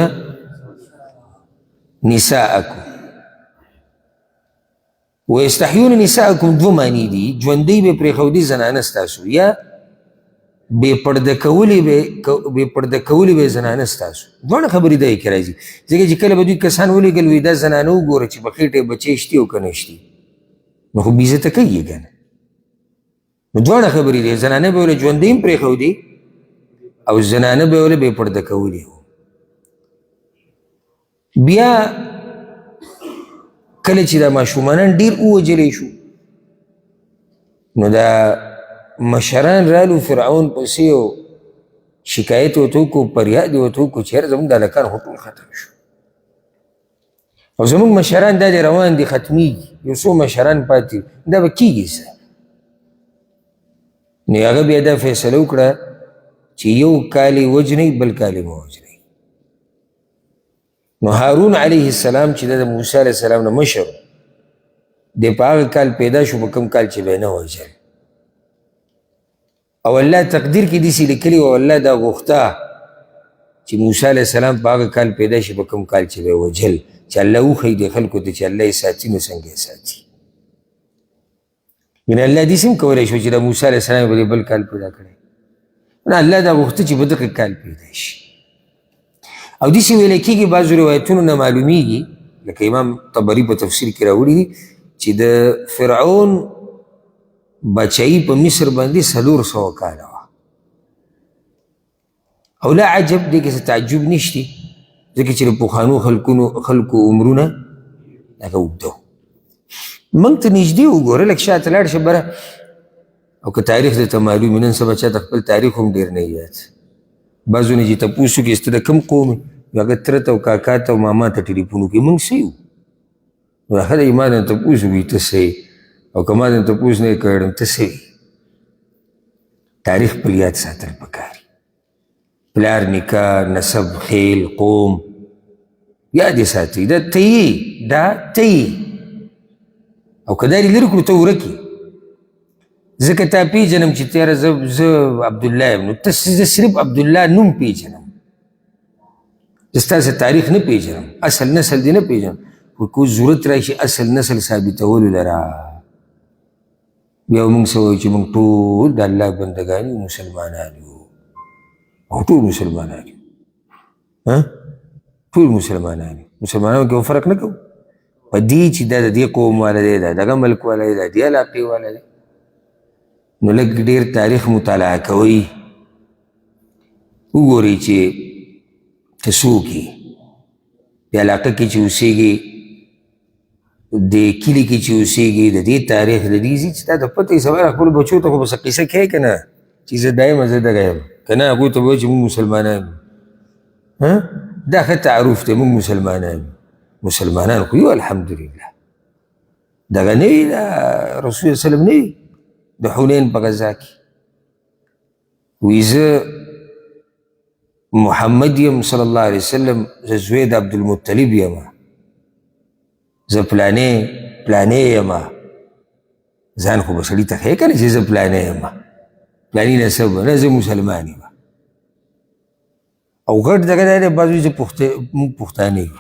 نساءکم، ویستحیون نساءکم دوه معنی دي، ژوندۍ به پرېښودي زنانه ستاسو، یا بې پرده کولې به زنانه ستاسو. دواړه خبرې دی کې راځي، ځکه چې کله به دوی کسان ولېږل وایي دا زنانه وګوره چې په خېټه یې بچی شتي او که نه شتي، نو خو بېعزته کوي یې که نه. نو دواړه خبرې دي، زنانه به یې له ژوندۍ هم پرېښودې او زنانه به یې له بې پرده کولې. بیا کله چې دا ماشومانان ډېر ووژلی شو، نو دا مشران رالو فرعون پسې او شکایت ورته وکړو، فریاد یې ورته وکړو چې یاره زموږ د هلکان خو ټول ختم شو او زموږ مشران دا دې روان دي ختمېږي، یو څو مشران پاتې، دا به کېږي څه؟ نو هغه بیا دا فیصله وکړه چې یو کال یې وژنئ بل کال یې مه وژنئ. نو هارون علیه السلام چې د موسی علیه السلام نه مشر دی، په هغه کال پیدا شو په کوم کال چې به یې نه وژل، او الله تقدیر کې داسې لیکلي او الله دا غوښته چې موسی علیه السلام په هغه کال پیدا شي په کوم کال چې به یې وژل، چې الله وښیي دې خلکو ته چې الله یې ساتي نو څنګه یې ساتي. یعنې الله داسې هم کولی شو چې د موسی علیه السلام به بل کال پیدا کړی، نه الله دا غوښته چې په دغه کال پیدا شي. او داسې ویل کېږي بعضو روایتونو نه معلومیږي، لکه امام طبري په تفسیر کې راوړي دي چې د فرعون بچایي په مصر باندې 400 کاله وه. او لا عجب دې کې څه تعجب نشته، ځکه چې د پخوانو خلکو عمرونه هغه اوږده وو. موږ ته نږدې وګوره، لږ شاته لاړ شه بره، او که تاریخ درته معلوم وي، نن سبا چا ته خپل تاریخ هم ډېر نه یاد. بعضو نه چې تپوس وکړي چې ته د کوم قوم یې، نو هغه تره ته او کاکا ته او ماما ته ټلیفون وکړي، موږ څه یو؟ نو ښه دی ما نه تپوس وکړي ته څه یې، او که ما نه تپوس نه یې کړی نو ته څه یې؟ تاریخ خپل یاد ساتل پکار، پلار نیکه نسب خیل قوم یاد یې ساتي، دا ته یې، دا ته یې، او که دا دې لرې کړو ته ورک یې. ځکه تا پېژنم چې تېره زه عبدالله یم، نو ته زه صرف عبدالله نوم پېژنم، زه ستا څه تاریخ نه پېژنم، اصل نسل دې نه پېژنم. خو که ضرورت راشي اصل نسل ثابتولو لره، بیا موږ څه وایو چې موږ ټول د الله بندګان یو، مسلمانان یو، او ټول مسلمانان یو. ټول مسلمانان یو. مسلمانانو کې فرق نه کوو په دې چې دا د دې قوم والا دی، دا دغه ملک والا دی، دا دې علاقې والا دی. نو لږ ډېر تاریخ مطالعه کوئ، وګورئ چې ته څوک یې، دې علاقه کې چې اوسېږې، دې کلي کې چې اوسېږې، د دې تاریخ د دې ځي چې تا ته پته یې. سبا خپلو بچو ته خو به څه قصه کوې که نه چې زه دا یم، زه دغه یم، که نه هغوی ته به وایي چې موږ مسلمانان یو. دا ښه تعارف دی، موږ مسلمانان یو. مسلمانان خو یو الحمدلله. دغه نه وي، دا رسول الله وسلم نه وي د حنین په غذا کې وي، زه محمد یم صلی الله علیه وسلم، زه زوی د عبدالمطلب یم، زه پلانې پلانې یم. ځان خو به سړي ته ښیې که نه چې زه پلانې یم، پلاني نسب نه، زه مسلمان یم. او غټ دغه دی، بعض وایي چې موږ پښتانه یو.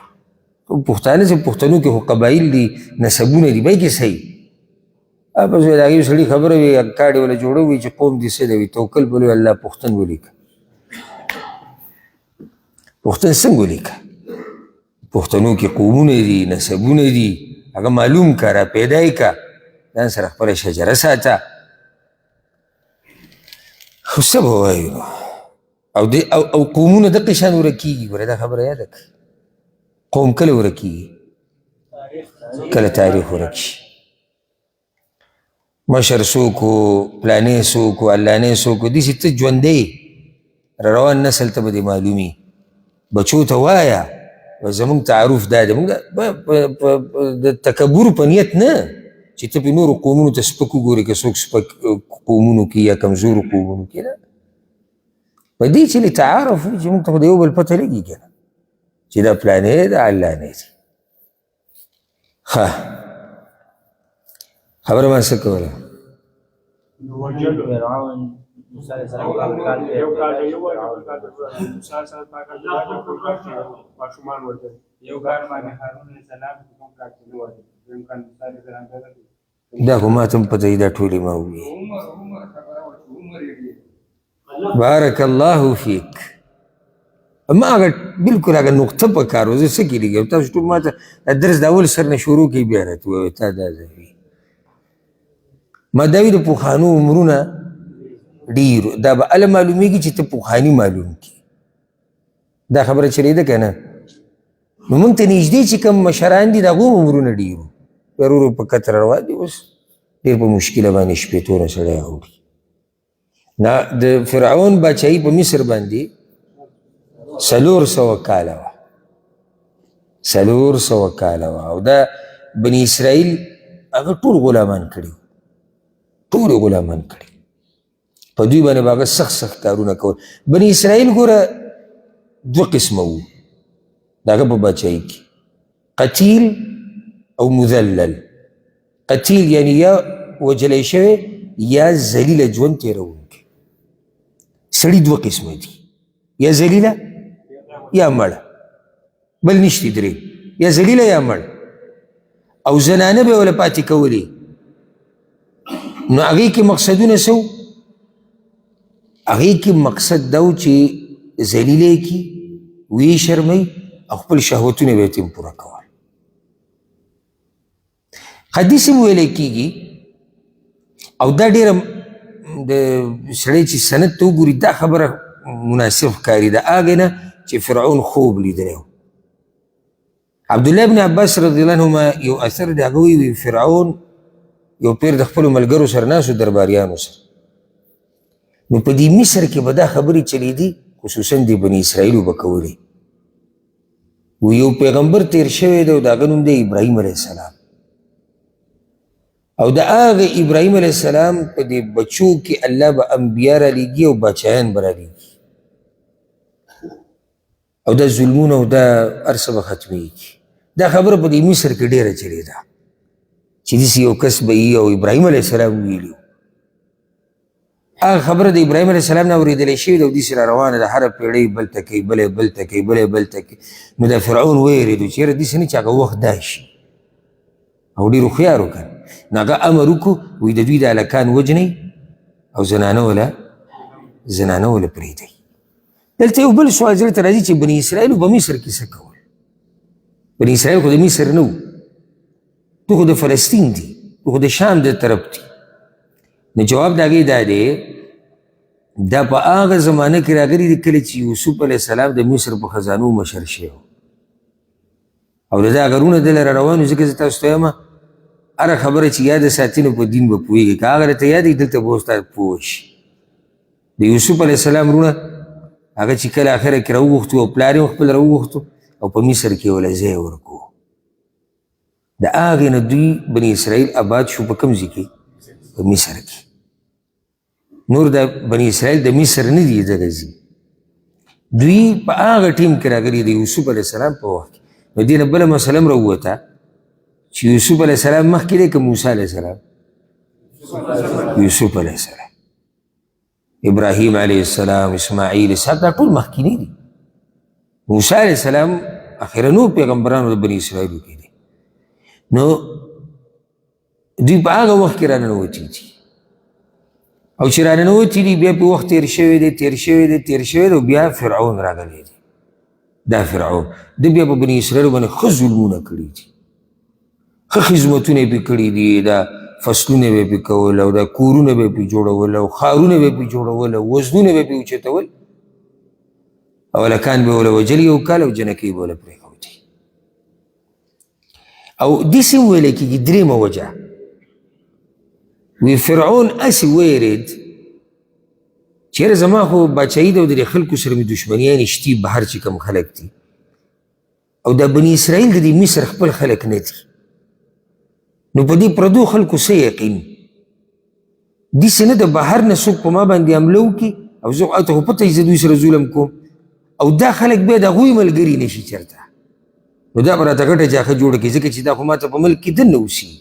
پښتانه چې پښتنو کې خو قبایل دي، نسبونه دي، بای کې صحیح. بس د هغې سړي خبره وي، کاډې وله جوړوي چې قوم دې څه دی، وي توکل په لوی الله پښتن ولیکه. پښتن څنګه ولیکه؟ پښتنو کې قومونه دي، نسبونه دي، هغه معلوم که، را پیدا یې که، ځان سره خپله شجره ساته. خو څه به وایو نو؟ او قومونه دقه شان ورکېږي. ګوره دا خبره یاده کړئ، قوم کله ورکېږي؟ کله تاریخ ورک شي. مشر څوک و، پلانې څوک و، علانې څوک و، داسې ته ژوندی روان نسل ته به دې معلومي. بچو ته وایه زموږ تعارف دا دی، موږ د تکبر په نیت نه چې ته په نورو قومونو ته سپک وګورې، که څوک سپک قومونو کې یا کمزورو قومونو کې نه، په دې چې لتعارف چې موږ ته خو د یو بل پته لګي که نه چې دا پلانې دا علانې دی. ښه خبره ما څه کوله؟ دا خو ما ته هم پته دا ټولې ما وویل. بارک الله فیک. ما هغه بالکل هغه نقطه په کار وه، زه څه کې لګم؟ تاسو ټول ما ته دا درس د اول سر نه شروع کړئ، بیا راته ووایه تا دا ځای. ما دا وي د پخوانو عمرونه ډېر، دا به هله معلومېږي چې ته پخواني معلوم کړي. دا خبره چلېده که نه؟ نو موږ ته نږدې چې کوم مشران دي د هغو عمرونه ډېر وو، بیا ورو ورو په کتر روان دي، اوس ډېر په مشکله باندې شپېتو نه سړی اوړي. نه د فرعون باچایي په مصر باندې 400 کاله وه، 400 کاله وه. او دا بني اسرائیل هغه ټول غلامان کړي، ټول غلامان کړي. په دوی باندې به هغه سخت سخت کارونه کول. بني اسرائیل ګوره دوه قسمه وو د هغه په باچایي کې، قتیل او مذلل. قتیل یعنی یا وژلی شوی یا ذلیله ژوند تېروونکی. سړي دوه قسمه دي، یا ذلیله یا مړه، بل نشته درې، یا ذلیله یا مړ. او زنانه به یې وله پاتې کولې. نو هغې کې مقصدونه څه وو؟ هغې کې مقصد دا و چې ذلیله یې کړي، ویې شرموي او خپل شهوتونه به یې ترې پوره کول. حدیث هم ویلی کېږي، او دا ډېره د سړی چې سند ته وګوري دا خبره مناسب ښکاري، د هغې نه چې فرعون خوب لیدلی و. عبدالله بن عباس رضی الله عنهما یو اثر دی، هغه وایي فرعون یو پیر د خپلو ملګرو سره ناست و، درباریانو سره. نو په دې مصر کې به دا خبرې چلېدې، خصوصا د بني اسرائیلو به کولې. و یو پیغمبر تیر شوی دی او د هغه نوم دی ابراهیم علیه السلام. او د هغه ابراهیم علیه السلام په دې بچو کې الله به انبیا رالیږي او باچایان به رالیږي، او دا ظلمونه او دا هر څه به ختمېږي. دا خبره په دې مصر کې ډېره چلېده چې داسې یو کس به یي، او ابراهیم علیه السلام ویلي. هغه خبره د ابراهیم علیه السلام نه اورېدلی شوې ده او داسې را روانه ده، هره پېړۍ بل ته کوي، بله بل ته کوي، بله بل ته کوي. نو دا فرعون ویرېدو چې یاره داسې نه چې هغه وخت دا شي، او ډېر هوښیار و که نه. نو هغه امر وکړو، وایي د دوی د هلکان وژنئ او زنانه وله پرېږدئ. دلته یو بل سوال زړه ته راځي چې بني اسرائیلو په مصر کې څه کول؟ بني اسرائیل خو د مصر نه وو، دوی خو د فلسطین دي، دوی خو د شام د طرف دي. نو جواب د هغې دا دی، دا په هغه زمانه کې راغلي دي کله چې یوسف علیه السلام د مصر په خزانو مشر شوی او د ده هغه وروڼه دله را روان وو. ځکه زه تاسو ته وایم هره خبره چې یاده ساتي نو په دین به پوهېږي، که هغه راته یاد وي دلته به اوس تا پوه شي. د یوسف علیه السلام وروڼه هغه چې کله اخره کې راوغوښتو او پلار یې هم خپل راوغوښتو او په مصر کې یې ورله ځای ورکړو. د هغې نه دوی بني اسرائیل آباد شو په کوم ځای کې؟ په مصر کې. نور د بني اسرائیل د مصر نه دي دغه ځي، دوی په هغه ټیم کې راغلي د یوسف علیه السلام په وخت کې. نو دې نه بله مسله هم راووته چې یوسف علیه السلام مخکې دی که موسی علیه السلام؟ یوسف علیه السلام، ابراهیم علیه السلام، اسماعیل، اسحاق، دا ټول مخکیني دي. موسی علیه السلام اخرنو پیغمبرانو د بني اسرائیلو کې دي. نو دوی په هغه وخت کې راننوتي دي، او چې راننوتي دي بیا په وخت تېر شوی دی، تېر شوی دی، تېر شوی دی، او بیا فرعون راغلی دی. دا فرعون ده بیا په بني اسرائیلو باندې ښه ظلمونه کړي دي، ښه خدمتونه یې پرې کړي دي، دا فصلونه به یې پرې کول او دا کورونه به یې پرې جوړول او ښارونه به یې پرې جوړول او وزنونه به یې پرې اوچتول او هلکان به یې وله وژل یو کال او جنکۍ به وله پرېښودې. او داسې هم ویلی کېږي درېیمه وجه وی فرعون هسې ویرېد چې یاره زما خو باچایي ده او د دې خلکو سره مې دښمنیانې شتي، بهر چې کوم خلک دي، او دا بني اسرائیل د دې مصر خپل خلک نه دي، نو په دې پردو خلکو څه یقین؟ داسې نه د بهر نه څوک په ما باندې حمله وکړي او زه ته خو پته چې زه دوی سره ظلم کوم او دا خلک بیا د هغوی ملګري نه شي چېرته، نو دا به راته غټه جاخه جوړه کړي، ځکه چې دا خو ماته په ملک کې دننه اوسېږي.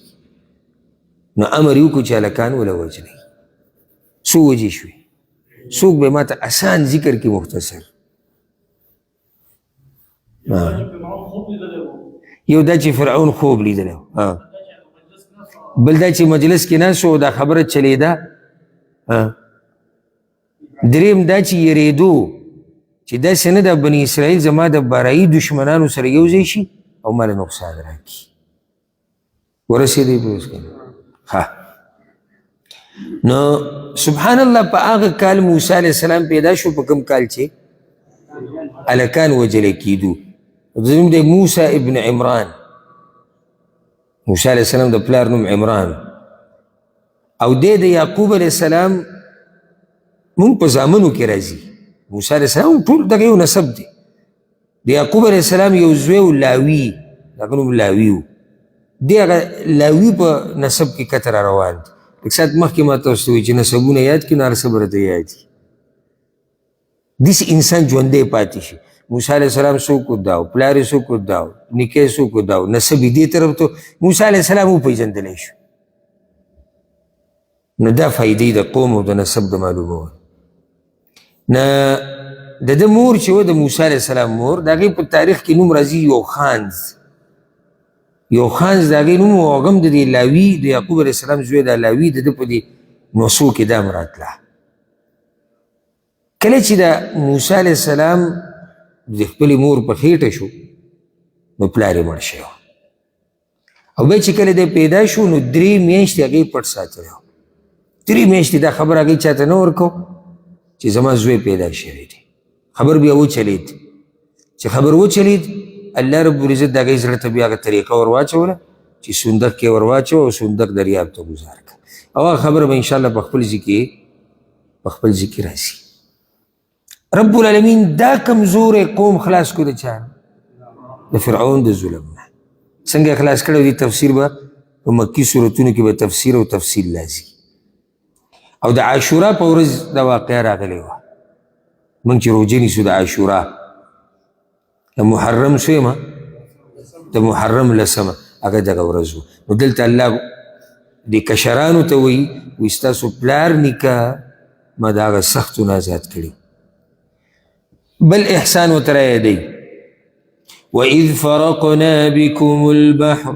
نو امر یې وکړو چې هلکان وله وژنئ. څو وجې شوې؟ څوک به ماته اسان ذکر کړي مختصر؟ یو دا چې فرعون خوب لیدلی، بل دا چې مجلس کې ناست و دا خبره چلېده، دریم دا چې یریدو چې داسې نه ده بني اسرائیل زما د برایي دښمنانو سره یو ځای شي او ماله نقصان راکړي. ورسېدی په اوس که ښه. نو سبحان الله په هغه کال موسی علیه السلام پیدا شو، په کوم کال چې هلکان وژل کېدو. نوم دی موسی ابن عمران. موسی علیه السلام د پلار نوم عمران، او دی د یعقوب علیه السلام مونږ په زامنو کې راځي. موسی علیه السلام ټول دغه یو نسب دی. د یعقوب علیه السلام یو زوی و لاوي، د هغه نوم لاوي و. دی هغه لاوي په نسب کې کته را روان دی. لږ ساعت مخکې ما تاسو ته وویل چې نسبونه یاد کړي نو هر څه به راته یاد وي. داسې انسان ژوندی پاتې شي. موسی علیه السلام څوک و دا و، پلار یې څوک و دا و، نیکه یې څوک و دا و، نسب یې دې طرف ته موسی علیه السلام وپېژندلی شو. نو دا فایدې د قوم او د نسب د معلومولو نه. د ده مور چې وه، د موسی علیه السلام مور، د هغې په تاریخ کې نوم راځي یوخانز. یوخانز د هغې نوم و، هغه هم د دې لاوي، د یعقوب علیه السلام زوی د لاوي، د ده په دې نوسو کې دا هم راتله. کله چې د موسی علیه السلام د خپلې مور په خېټه شو نو پلار یې مړ شوی، او بیا چې کله دی پیدا شو نو درې میاشتې هغې پټ ساتلی و. درې میاشتې دا خبره هغې چاته نه ورکو چې زما زوی پیدا شوی دی. خبر بیا وچلېد، چې خبر وچلېد الله رب العزت د هغې زړه ته بیا هغه طریقه ور واچوله چې صندوق کې ور واچوه او صندوق دریاب ته ګوزار کړه. او هغه خبره به انشاءالله په خپل ځای کې په خپل ځای کې راځي. رب العالمین دا کمزوری قوم خلاص کړو د چا؟ د فرعون د ظلم نه. څنګه خلاص کړو؟ دې تفسیر به په مکي سورتونو کې به تفسیر او تفصیل لازم. او د عاشورا په ورځ دا واقعه راغلې وه. موږ چې روژه نیسو د عاشورا د محرم څویمه، د محرم لسمه، هغه دغه ورځ وه. نو دلته الله د کشرانو ته وایي، وایي ستاسو پلار نیکه ما د هغه سختو نه آزاد کړي. بل احسان ورته رایادوي، وإذ فرقنا بكم البحر،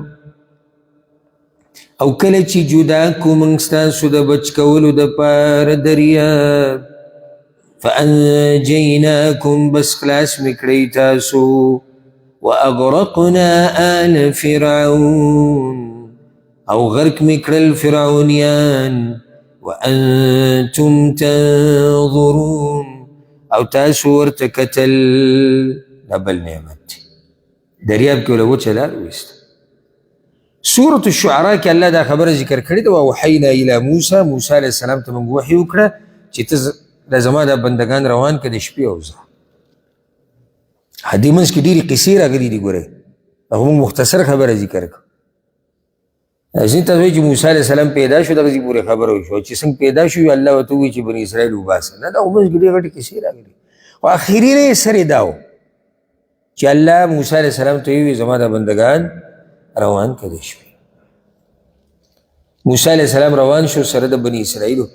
او کله چې جدا کړو موږ ستاسو د بچ کولو دپاره دریاب، فأنجيناكم، بس خلاص مې کړئ تاسو، وأغرقنا آل فرعون، او غرق مې کړل فرعونیان، وأنتم تنظرون، او تاسو ورته کتل. دا بل نعمت دی، دریاب کې له وچه لار وویسته. سورة الشعراء کې الله دا خبره ذکر کړې ده، واوحینا الی موسی، موسی علیه السلام ته موږ وحي وکړه چې ته دا زما دا بندګان روان کړه د شپې او ځه. دې منځ کې ډېرې قصې راغلي دي، ګورئ هغه موږ مختصر خبره ذکر کړه. ځینې تاسو وایي چې موسی علیه السلام پیدا شو، دغسې پورې خبره وشوه چې څنګه پیدا شو الله ورته ووایي چې بني اسرائیل وباسه. نه، دا خو منځ کې ډېرې غټې قصې راغلي، خو اخري نه یې سر یې دا و چې الله موسی علیه السلام ته ووایي زما دا بندګان روان کړه د شپې. موسی علیه السلام روان شو سره د بني اسرائیلو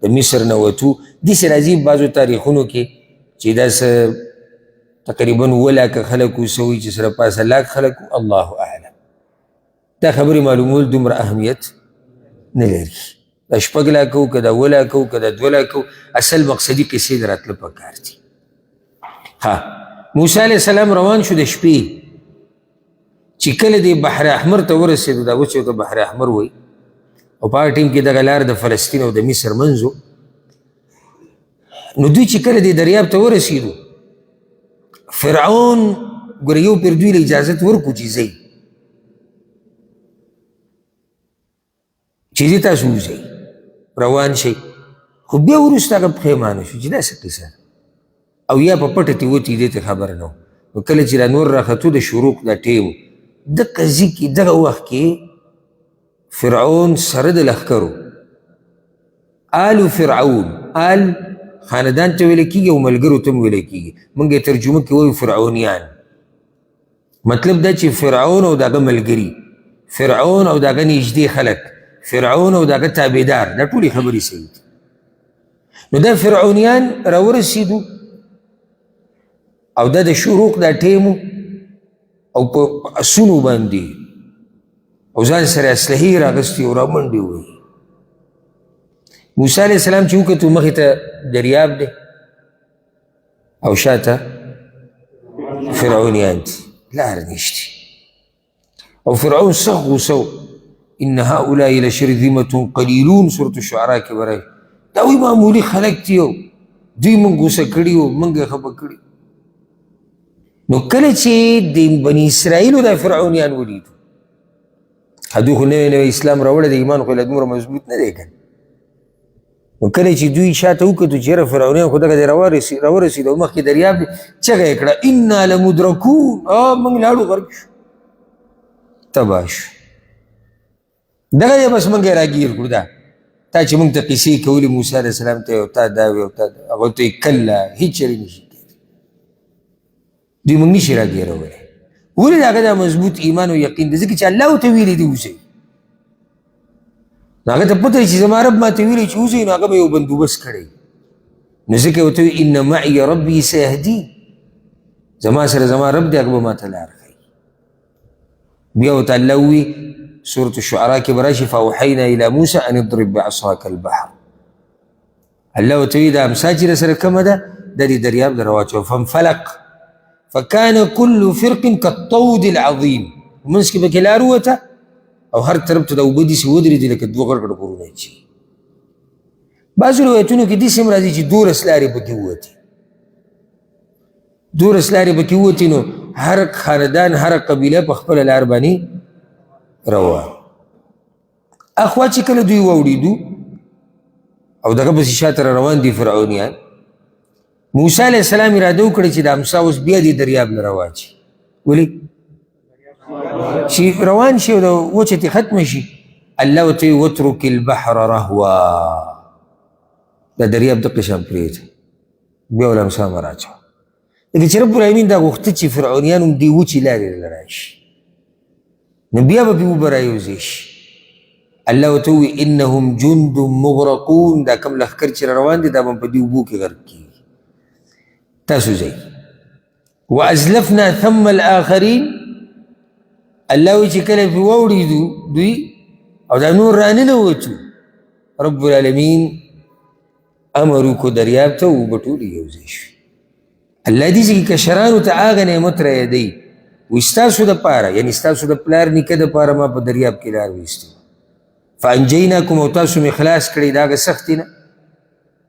د مصر نه وتو. داسې راځي بعضو تاریخونو کې چې دا څه تقریبا اووه لاکه خلک وو، څه وایي چې سره پاسه لاک خلک وو، الله اعلم. دا خبرې معلومول دومره اهمیت نه لري. دا شپږ لاکه وو که دا اووه لاکه وو که دا دوه لاکه وو، اصل مقصدي قصې د راتله پکار دي. ها، موسی علیه السلام روان شو د شپې، چې کله دې بحر احمر ته ورسېدو، دا وچې ورته بحر احمر وایي، او په هغه ټیم کې دغه لار د فلسطین او د مصر منځ و. نو دوی چې کله دې دریاب ته ورسېدو، فرعون ګوره یو پیر دوی له اجازت ورکړو چې ځئ، چې ځئ تاسو وځئ روان شئ. خو بیا وروسته هغه پښېمانه شو چې دا څه قصه ده، او یا په پټه ترې وتي، دې ته خبر نه و. نو کله چې دا نور راختو د شروق دا ټیم دقه ځي کې دغه وخت کې فرعون سره د لښکرو، آل فرعون، آل خاندان ته ویل کېږي او ملګرو ته هم ویل کېږي، موږ یې ترجمه کې وایو فرعونیان. مطلب دا چې فرعون او د هغه ملګري، فرعون او د هغه نږدې خلک، فرعون او د هغه تابعدار، دا ټولې خبرې صحیح دي. نو دا فرعونیان راورسېدو او دا د شروق دا ټیم او په اسونو باندې او ځان سره اسلحې راغستې او رامنډې وهي. موسی علیه السلام چې وکتو مخې ته دریاب دی او شاته فرعونیان دي، لار نشته. او فرعون سخت غوسه و، ان هؤلاء لشرذمة قلیلون، سورة الشعراء کې به راشي. دا وایي معمولي خلک دي او دوی موږ غوسه کړي وو، موږ یې خفه کړي. نو کله چې د بني اسرائیلو دا فرعونیان ولیدو، دوی خو نوی نوی اسلام راوړی دی، ایمان خو یې لا دومره مضبوط نه دی که نه. نو کله چې دوی شاته وکتو چې یاره فرعونیان خو دغه دی راورسېدو او مخکې دریاب دی، چغه یې کړه انا لمدرکون، موږ لاړو غرق شو، تباه شو، دغه دی بس موږ یې راګیر کړو. دا تا چې موږ ته قصې کولې موسی علیه السلام ته، او تا دا وی او تا دا، هغه ته یې کله هېڅ چېرې نشي کېدی، دوی موږ نشي راګیرولی. ولې؟ د هغه دا مضبوط ایمان او یقین دی، ځکه چې الله ورته ویلي دي وځئ. نو هغه ته پته چې زما رب ما ته ویلي چې وځئ، نو هغه به یو بندوبست کړی. نو ځکه ورته وایي ان معي ربي سیهدي، زما سره زما رب دی، هغه به ما ته لار ښیي. بیا ورته الله ووایي سورة الشعراء کې به راشي فاوحینا الی موسی ان اضرب بعصاک البحر. الله ورته وایي دا امسا چې سره کومه ده، دا دې دریاب در واچوه. فانفلق فکان كل فرق كالطود العظیم، منځ کې پکې لار ووته او هر طرف ته دا اوبه داسې ودرېدې لکه دوه غټ غټ غرونه چې. بعضو روایتونو کې داسې هم راځي چې دولس لارې پکې ووتې، دولس لارې پکې ووتې. نو هر خاندان هر قبیله په خپله لار باندې روان. اخوا چې کله دوی واوړېدو او دغه پسې شاته را روان دي فرعونیان، موسی علیه السلام اراده وکړه چې د امسا اوس بیا دې دریاب نه راواچي. ولې؟ چې روان شي او د وچه ترې ختمه شي. الله ورته وایي واترک البحر رهوا، دا دریاب دقه شان پرېږده، بیا له امسا مه راچوه. لکه چې رب العالمین دا غوښته چې فرعونیان هم دې وچې لارې له راشي، نو بیا به پرې اوبه رایوځی شي. الله ورته ووایي انهم جند مغرقون، دا کوم لښکر چې روان دي دا به په دې اوبو کې غرق کېږي، تاسو ځئ. وازلفنا ثم الاخرین، الله وایي چې کله پرې واوړېدو دوی او دا نور راننوتو، رب العالمین امر وکړو دریاب ته، اوبه ټولې یو ځای شوې. الله دې ځکه کشرانو ته هغه نعمت رایادوي، وایي ستاسو دپاره، یعنې ستاسو د پلار نیکه دپاره ما په دریاب کې لار ویستې، فانجیناکم، او تاسو مې خلاص کړئ د هغه سختې نه،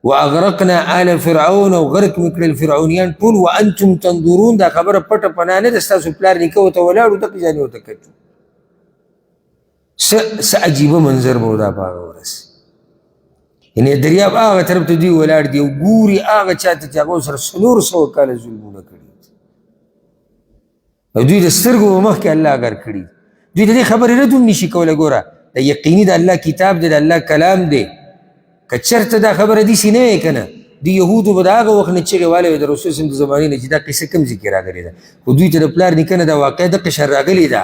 واغرقنا آل فرعون، او غرق مې کړل فرعونیان ټول، وانتم تنظرون. دا خبره پټه پناه نه ده، ستاسو پلار نیکه ورته ولاړو، دقې ځانې ورته کتو. څه عجیبه منظر به و دا په هغه ورځ، یعنې دریاب هغه طرف ته دوی ولاړ دي او ګوري هغه چا ته چې هغه سره 400 کاله ظلمونه کړي او دوی د سترګو په مخکې الله غرق کړي. دوی د دې خبرې رد هم نشي کولی. ګوره دا یقیني د الله کتاب دی، د الله کلام دی، که چېرته دا خبره داسې نه وی که نه، د یهودو به د هغه وخت نه چغې والې وې د رسول صلی د زمانې نه چې دا قصه کوم ځای کې راغلې ده، خو دوی ته د پلار نیکه نه دا واقعه دقه شان راغلې ده،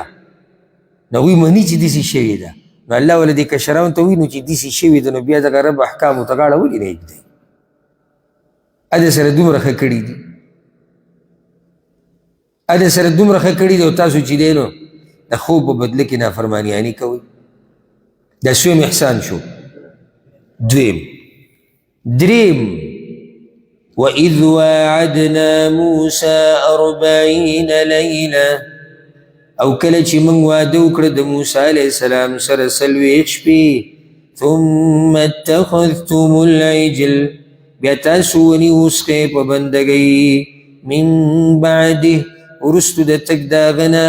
نو هغوی مني چې داسې شوې ده. نو الله وله دې کشرانو ته وایي نو چې داسې شوې ده نو بیا دغه رب احکامو ته غاړه ولې نه ږدئ؟ هغه سره دومره ښه کړي دي، هغه سره دومره ښه کړي دي، او تاسو چې دی نو د خوب په بدله کې نافرمانیانې کوئ. دا سویم احسان شو. دویم، دریم، وإذ واعدنا موسى 40 ليلة، او کله چې موږ واده وکړه د موسی علیه السلام سره 40 شپې، ثم اتخذتم العجل، بیا تاسو ونیو سکی په بندګۍ، من بعده، وروستو د تګ د هغه نه،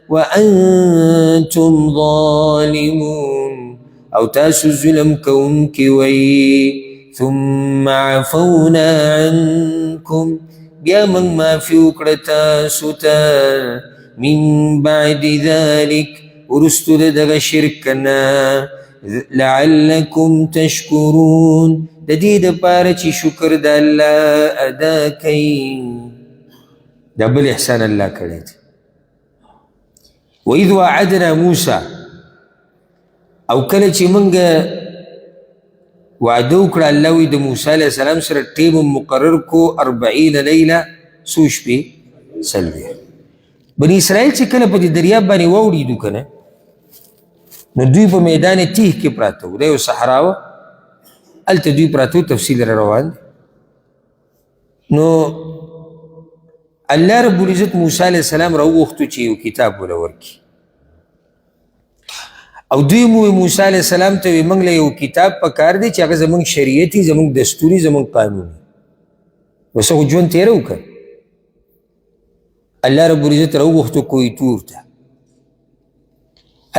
وأنتم ظالمون، او تاسو ظلم کوونکي وئ. ثم عفونا عنكم، بیا موږ معافي وکړه تاسو ته، من بعد ذلك، وروستو د دغه شرک نه، لعلکم تشکرون، د دې دپاره چې شکر د الله ادا کوي. دا بل احسان الله کړی دی. وإذ وعدنا موسی، او کله چې موږ وعده وکړه الله وایي د موسی علیه السلام سره ټیم مقرر کو 40 لیله، څو شپې؟ 40. بني اسرائیل چې کله په دې دریاب باندې واوړېدو که نه، نو دوی په میدان تیه کې پراته وو، دا یو صحرا وه، هلته دوی پراته وو، تفصیل را روان دی. نو الله رب العزت موسی علیه السلام راوغوښتو چې یو کتاب وله ورکړي، او دوی مو موسی علیه السلام ته وایي موږ له یو کتاب په کار دی چې هغه زموږ شریعت وي، زموږ دستور وي، زموږ قانون وي. اوس خو ژوند تېره وکړ. الله رب العزت راوغوښتو کوه طور ته.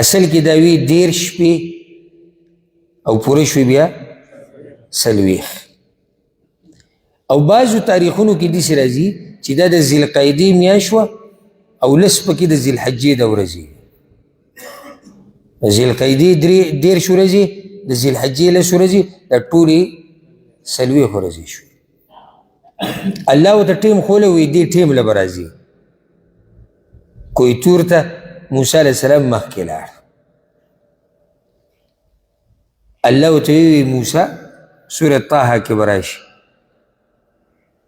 اصل کې دا وي 30 شپې او پوره شوې بیا 40. او بعضو تاریخونو کې داسې راځي چې دا د ذوالقعدې میاشت وه او 10 پکې د ذوالحجې د ورځې. د ذوالقعدې 30 ورځې، د ذوالحجې 10 ورځې، دا ټولې 40 ورځې شوې. الله ورته ټیم ښولی وایي دې ټیم له به راځي. کوه طور ته موسی علیه السلام مخکې لاړ. الله ورته وویل موسی، سورة طه کې به راشي،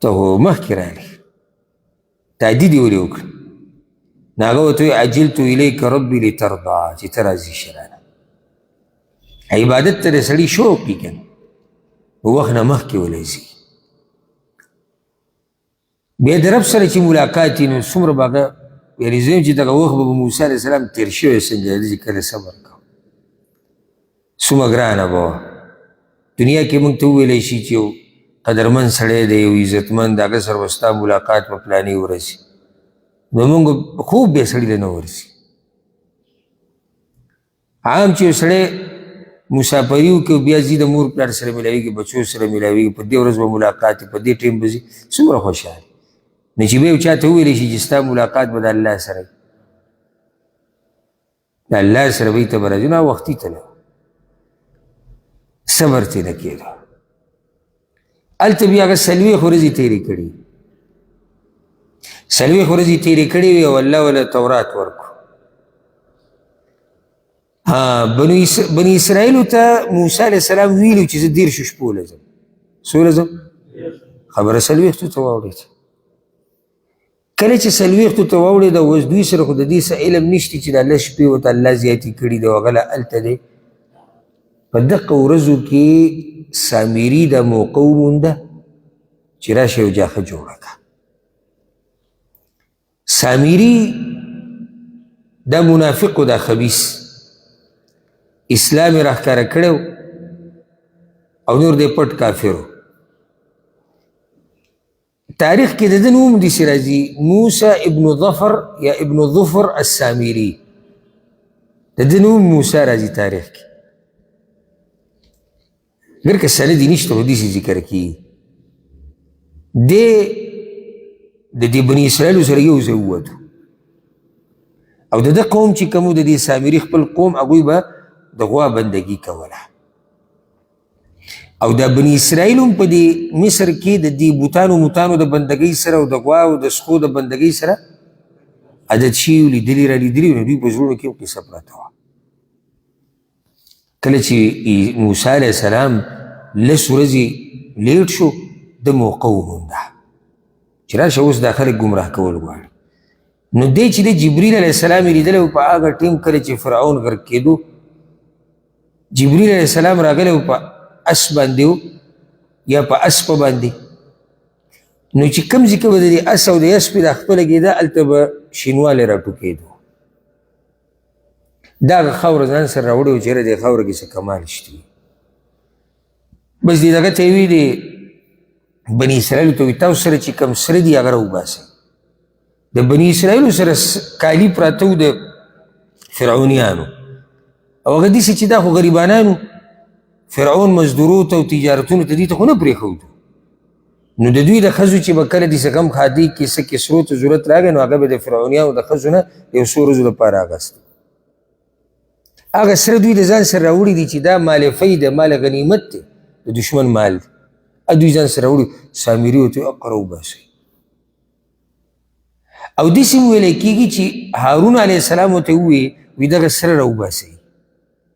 ته خو مخکې راغلې، تادي دې ولې وکړه؟ نو هغه ورته وویل عجلت الیک ربي لترضا، چې ته راضي شې رانه. عبادت ته د سړي شوق وي که نه، وخت نه مخکې ولې ځي. بیا د رب سره چې ملاقات وي نو څومره به هغه یعنې زه وایم چې دغه وخت به موسی علیه السلام تېر شوی څنګه دی چې کله صبر کوم، څومره ګرانه به وه. دنیا کې موږ ته وویلی شي چې یو قدرمن سړی دی، یو عزتمند، هغه سره به ستا ملاقات په پلانې ورځ، نو موږ خوب بیا سړي له نه ورځي. عام چې یو سړی مسافري وکړي بیا ځي د مور پلار سره ملاویږي، بچو سره ملاویږي، په دې ورځ به ملاقات وي، په دې ټیم به ځي، څومره خوشحال. نو چې بیا یو چا ته وویلی شي چې ستا ملاقات به د الله سره وي، د الله سره به یې ته به راځي، نو وختي تللی صبر ترې نه کېده. هلته بیا هغه 40 ورځې تېرې کړې، 40 ورځې تېرې کړې وې او الله وله تورات ورکړو. ها بني اسرائیلو ته موسی علیه السلام ویلو چې زه 30 شپو له ځم. څو له ځم؟ خبره 40 ته واوړېده. کله چې 40 ته واوړېده، اوس دوی سره خو د دې څه علم نشته چې دا لس شپې ورته الله زیاتې کړي دي، او هغه لا هلته دی. په دقه ورځو کې سامري دا موقع ومونده چې راشه یو جاخه جوړه کړه. سامري دا منافق و، دا خبیث، اسلام یې راښکاره کړی او نور دی پټ کافر و. تاریخ کې د ده نوم داسې راځي، موسی ابن ظفر یا ابن ظفر السامري، د ده نوم موسی راځي تاریخ کې. ګر که سند یې نشته خو داسې ذکر کېږي. دی د دې بني اسرائیلو سره یو ځای ووتو، او د ده قوم چې کوم د دې سامري خپل قوم، هغوی به د غوا بندګي کوله. او دا بني اسرائیل هم په دې مصر کې د دې بوتانو متانو د بندګۍ سره او د غوا او د سخو د بندګۍ سره عادت شوي وو، لیدلي را لیدلي وو. نو دوی په زړونو کې هم قصه پرته وه. کله چې موسی علیه السلام لس ورځې لیټ شو، ده موقع ومونده چې راشه اوس دا خلک ګمراه کول غواړي. نو دی چې د جبریل علیه السلام یې لیدلی و په هغه ټیم کله چې فرعون غرق کېدو، جبریل علیه السلام راغلی و په اس باندې و یا په اسپه باندې. نو چې کوم ځای کې به د دې اس او د اسپې دا خپله کېده، هلته به شینوالی راټوکېدو. دا هغه خاوره ځان سره راوړې وه چې یاره دې خاوره کې څه کمال شته. بس دې دغه ته یې ویلي بني اسرائیلو ته، وایي تاسو سره چې کوم سره دي هغه راوباسئ. د بني اسرائیلو سره کالي پراته وو د فرعونیانو، او هغه داسې چې دا خو غریبانان وو، فرعون مزدورو ته او تجارتونو ته دې ته خو نه پرېښودو. نو د دوی د ښځو چې به کله داسې غم ښادۍ کې څه کسرو ته ضرورت راغی، نو هغه به د فرعونیانو د ښځو نه یو څو ورځو لپاره اخیستل. هغه سره دوی د ځان سره راوړي دي چې دا مال فی دی، مال غنیمت دی، د دښمن مال دی، دوی ځان سره راوړي. سامري ورته وایي اقره وباسئ. او داسې هم ویلی کېږي چې هارون علیه السلام ورته وویل، وایي دغه سره راوباسئ.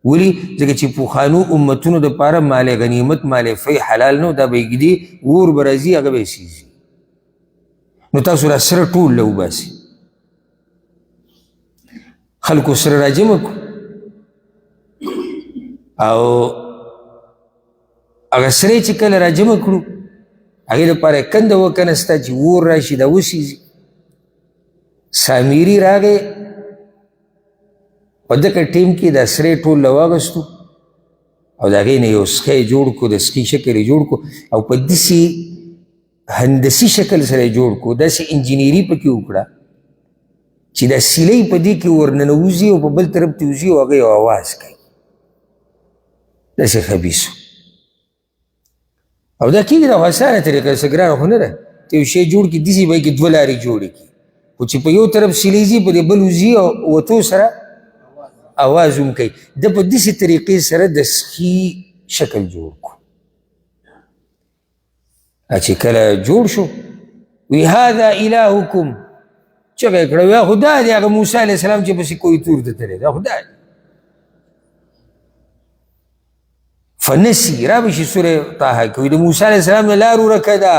ولي؟ ځکه چې پخوانو امتونو دپاره مال غنیمت مال فی حلال نه و، دا به یې ږدي، اور به راځي، هغه به یې سیزي. نو تاسو را سره ټول له وباسئ. خلکو سره راجمع کړو او هغه سرې چې کله راجمع کړو، هغې لپاره یې کنده وکنسته چې اور راشي دا وسیځي. سامیري راغی په دغه ټیم کې دا سرې ټول له واغستو او د هغې نه یو سخی جوړ کړو، د سخي شکل یې جوړ کړو او په داسې هندسي شکل سره یې جوړ کړو، داسې انجینري پکې وکړه چې دا سیلۍ په دې کې ورننوځي او په بل طرف ته وځي او هغه یو اواز کوي. داسې خبیث و. او دا کېږي، دا خو اسانه طریقه څه ګرانه خو نه ده. ته یو شی جوړ کړي، داسې به یې کې دوه لارې جوړې کړي، خو چې په یو طرف سیلۍ ځي په دې بل وځي او وتو سره اواز هم کوي. ده په داسې طریقې سره د سخي شکل جوړ کړو. چې کله جوړ شو، وی هذا الهکم، چغه یې کړه، وی خدای دی هغه موسی علیه السلام چې پسې کوه تور ته تللی، دا خدای دی. فنسي را به شي سورې طه کې، وایي د موسی علیه السلام نه لار ورکه ده،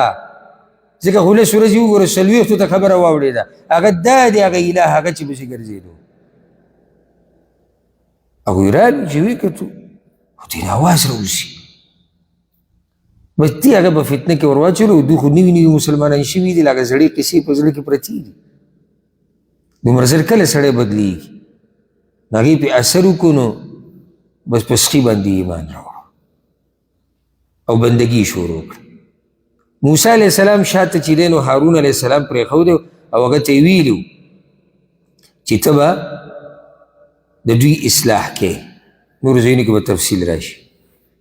ځکه خو لس ورځې وګوره 40 ته خبره واوړېده، هغه دا دی هغه اله هغه چې پسې ګرځېدو. هغوی رالو چې ویې کتو، خو دې اواز راوځي. بس دې هغه په فتنه کې ورواچولو. دوی خو نوي نوي مسلمانان شوي دي، لا هغه زړې قصې په زړه کې پرتې دي. دومره زر کله سړی بدلېږي، نو هغې پرې اثر وکړو، نو بس په سخي باندې ایمان راوړو او بندګي شروع کړه. موسی علیه السلام شاته چې دی، نو هارون علیه السلام پرېښودی او هغه ته یې ویلي چې ته به د دوی اصلاح کې. نورو ځایونو کې به تفصیل راشي.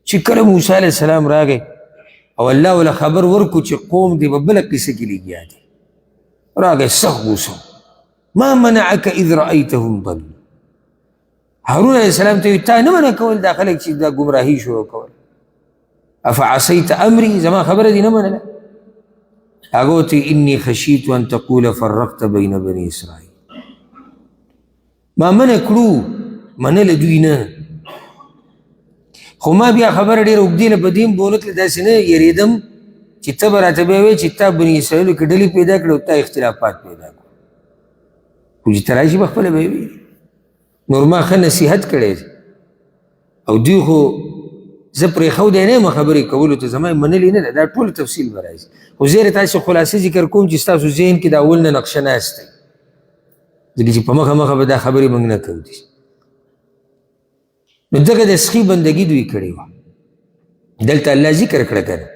چې کله موسی علیه السلام راغی او الله وله خبر ورکړو چې قوم دې په بله قصه کې لګیا دی، راغی سخت غوسه، ما منعک اذ رأیتهم ضلوا. هارون علیه السلام ته وایي تا نه منع کول دا خلک چې دا ګمراهي شروع کول، افعصیت امري، زما خبره دې نه منله. هغه ورته انی خشیت ان تقول فرقت بین بني اسرائیل، ما منع کړو، منله دوی نه. خو ما بیا خبره ډېره اوږدې له په دې هم بونه تله، داسې نه یېرېدم چې ته به راته بیا وایې چې تا بني اسرائیلو کې ډلې پیدا کړې او تا اختلافات پیدا کړو. خو چې ته راشي به خپله به یې وي. نور ما ښه نصیحت کړی دی او دوی خو زه پرېښودی نه یم خبرې کولو ته، زما یې منلې نه ده. دا ټول تفصیل به راځي، خو زه یې تاسې خلاصه ذکر کوم چې ستاسو ذهن کې د اول نه نقشه ناسته، ځکه چې په مخه مخه به دا خبرې موږ نه کوو. نو دغه د سخي بندګي دوی کړې وه. دلته الله ذکر کړه که نه،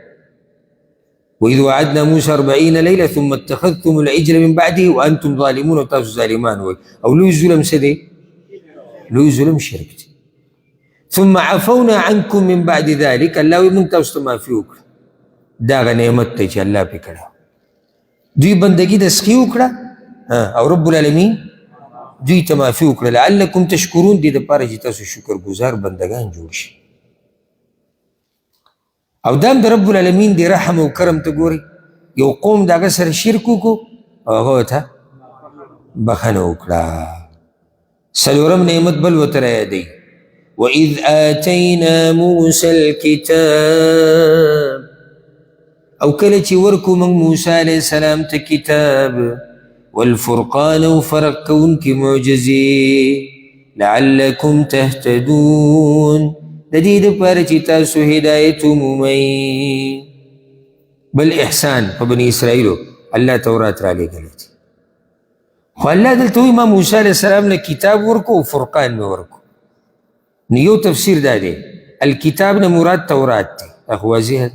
وإذ وعدنا موسى 40 ليلة ثم اتخذتم العجل من بعده وأنتم ظالمون، تاسو ظالمان وئ. او لوی ظلم څه دی؟ لوی ظلم شرک دی. ثم عفونا عنكم من بعد ذلك، الله وایي موږ تاسو ته معافي وکړه. دا هغه نعمت دی چې الله پرې کړی. دوی بندګي د سخي وکړه او رب العالمین دوی ته معافي وکړه، لعلکم تشکرون، دې دپاره چې تاسو شکرګزار بندګان جوړ شئ. او دا هم د رب العالمین د رحم او کرم ته ګورئ، یو قوم د هغه سره شرک وکړو او هغه ورته بخښنه وکړه. څلورم نعمت بل ورته رایادوي، وإذ آتینا موسی الکتاب، او کله چې ورکو موږ موسی علیه السلام ته کتاب، والفرقان او فرق کوونکې معجزې، لعلکم تهتدون، د دې دپاره چې تاسو هدایت ومومئ. بل احسان په بني اسرائیلو الله تورات رالیږلی دی. خو الله دلته وایي ما موسی علیه السلام له کتاب ورکو او فرقان مې ورکو. نو یو تفسیر دا دی، الکتاب نه مراد تورات دی، دا خو واضح ده